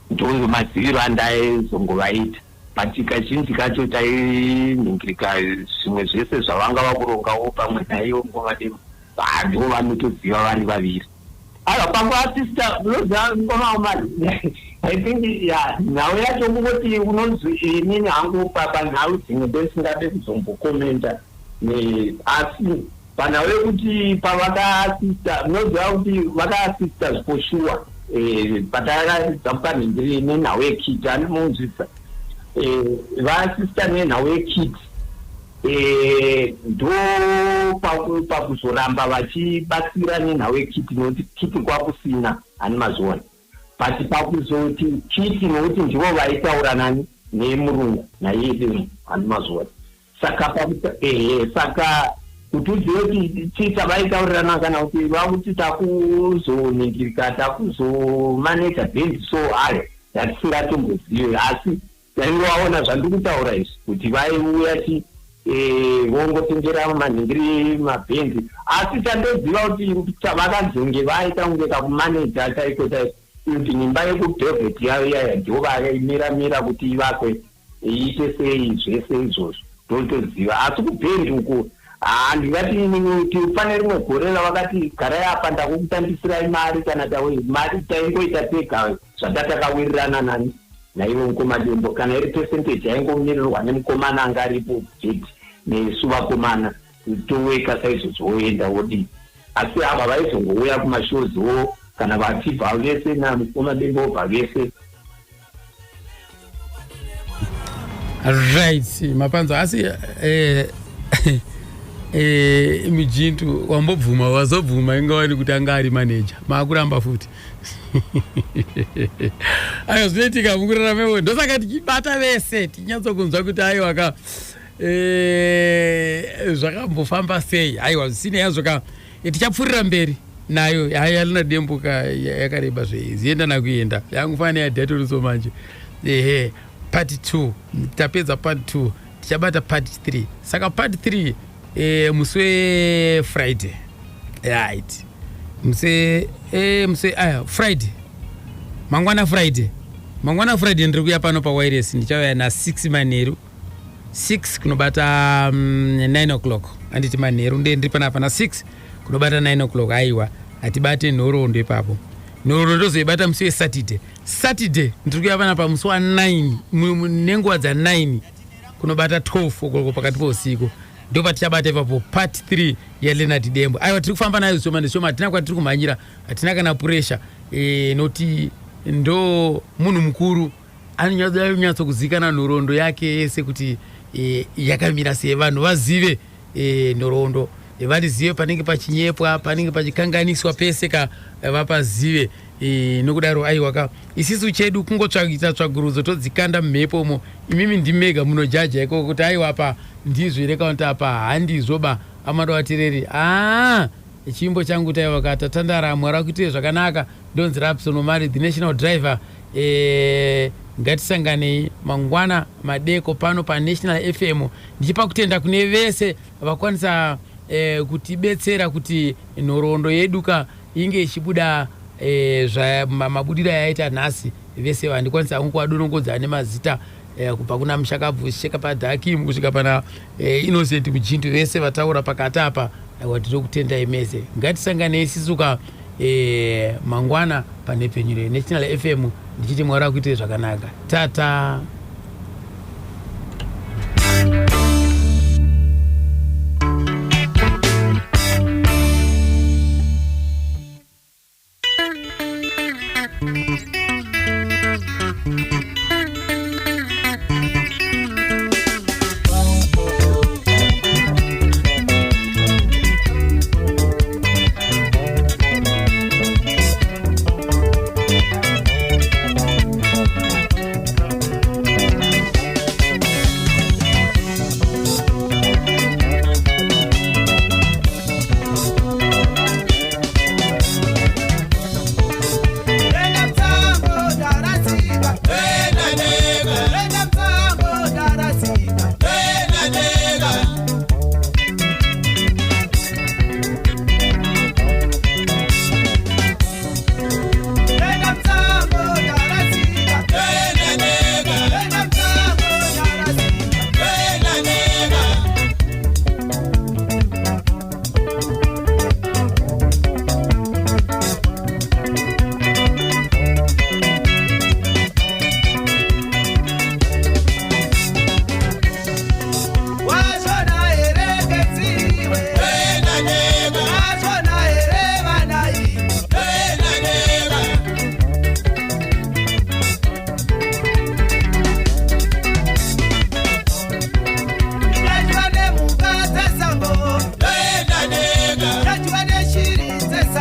ndozomaziviro andaizongovaita but kazhinji kacho tainhingirika zvimwe zvese zvavanga vakurongawo pamwe naivo mukoma Dembo. Ah, ndivo vanotoziva vari vaviri. Aiwa, pakuasista unoziva mukoma Omar, I think ya nhau yacho kungoti unonzi inini hangu panhau dzimwe ndisingade kuzombokomenta asi panhau yekuti pavakaasista unoziva kuti vakaasista zvipo shuwa eh, patakaridza mupanhingiri nenhau yekiti anomunzwisa eh, vaasista nenhau yekiti Eh, ndo pakuzoramba vachibatsira nenhau yekiti nokuti kiti kwakusina ani mazviona but pakuzoti kiti nokuti ndivo vaitaura nani nemurungu naiye demo ani mazviona saka ehe saka kuti uzive kuti chii chavaitaurirana kana kuti vakuti takuzoningirika takuzomaneja bhendi so ayo yatisingatombozive asi Tainge waona zvandiri kutaura izvi kuti vaiuya chi eh, vongotengera manhingiri mabhenzi asi chandoziva kuti chavakazonge vaita kunge kakumaneja chaiko chaiko kuti imba yekubevet yayo iyaya ndivo vaimira mira kuti ivakwe iite sei zvese izvozvo ndotoziva asi kubhendi uku haa ndingati kuti pane rimwe gore ravakati garai apa ndakukutambisirai mari kana tawe mari taingoita tega zvatakawirirana nani naivo mukoma Dembo kana iri percentage yaingomirirwa nemukomana anga aripo chete nesu vakomana toweka saizvozvo woenda wodii asi ava vaizongouya kumashows wo kana vachibva vese namukoma Dembo vobva vese. Right mapanzo asi eh, eh, mijintu wambobvuma wazobvuma ingawani kuti anga ari manager maakuramba futi aiwa zvinoitika mukurarama ndosaka tichibata vese tichinyatsokunzwa kuti aiwa ka eh, zvakambofamba sei aiwa zvisinei hazvo ka eh, tichapfuurira mberi nayo haya lina dembuka yakareba zveizienda nakuenda yangufanira yadhatoriso manje ehe part 2 tapedza part 2 tichabata part 3 saka part 3 eh, musi wefriday right musi eh, musi aya friday mangwana friday mangwana friday ndiri kuya pano pawires ndichauya na 6 manheru 6 kunobata 9 o'clock anditi manheru ndiye ndiri panapa na 6 kunobata 9 o'clock aiwa hatibate nhoroondo ipapo nhoroondo ndozoibata musi wesaturday saturday ndiri kuya panapa musi wa 9 nenguva dza 9 kunobata 12 o'clock pakati pousiku ndopatichabata ipapo part 3 yaleonard dembo aiwa tiri kufamba nayo zvishoma nezvishoma hatina kwatiri kumhanyira hatina kana puresha e, noti ndo munhu mukuru anonyatso kuzikana nhoroondo yake yese kuti e, yakamira sei vanhu vazive e, nhoroondo e, varizive panenge pachinyepwa panenge pachikanganiswa pese ka vapazive e, nokudaro aiwa ka isisu chedu kungotsvakuita tsvagurudzo todzikanda mumhepo umo imimi ndimega munojaja ikoko kuti aiwa apa ndizvo here kana kuti apa handizvo ba amado vatereri aa chimbo changu taiwa ka tatandara mwari akuitire zvakanaka ndonzi Rapson Omari the national driver e, ngatisanganei mangwana madeko pano panational fm ndichipa kutenda kune vese vakwanisa e, kutibetsera kuti nhoroondo yedu ka inge ichibuda e, mabudiro ayaita nhasi vese vandikwanisa hangu kuvadorongodza nemazita eh, kubva kuna mushakabvu zvicheka padhakimu kusvika pana eh, innocent mujintu vese vataura pakati apa aiwa tinokutendai mese ngatisanganei sisuka eh, mangwana panhepfenyuro yenational fm ndichiti mwari akuitire zvakanaka tata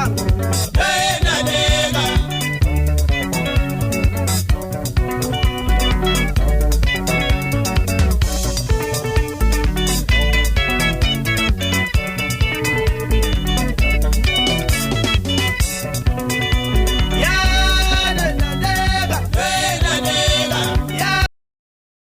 Musango.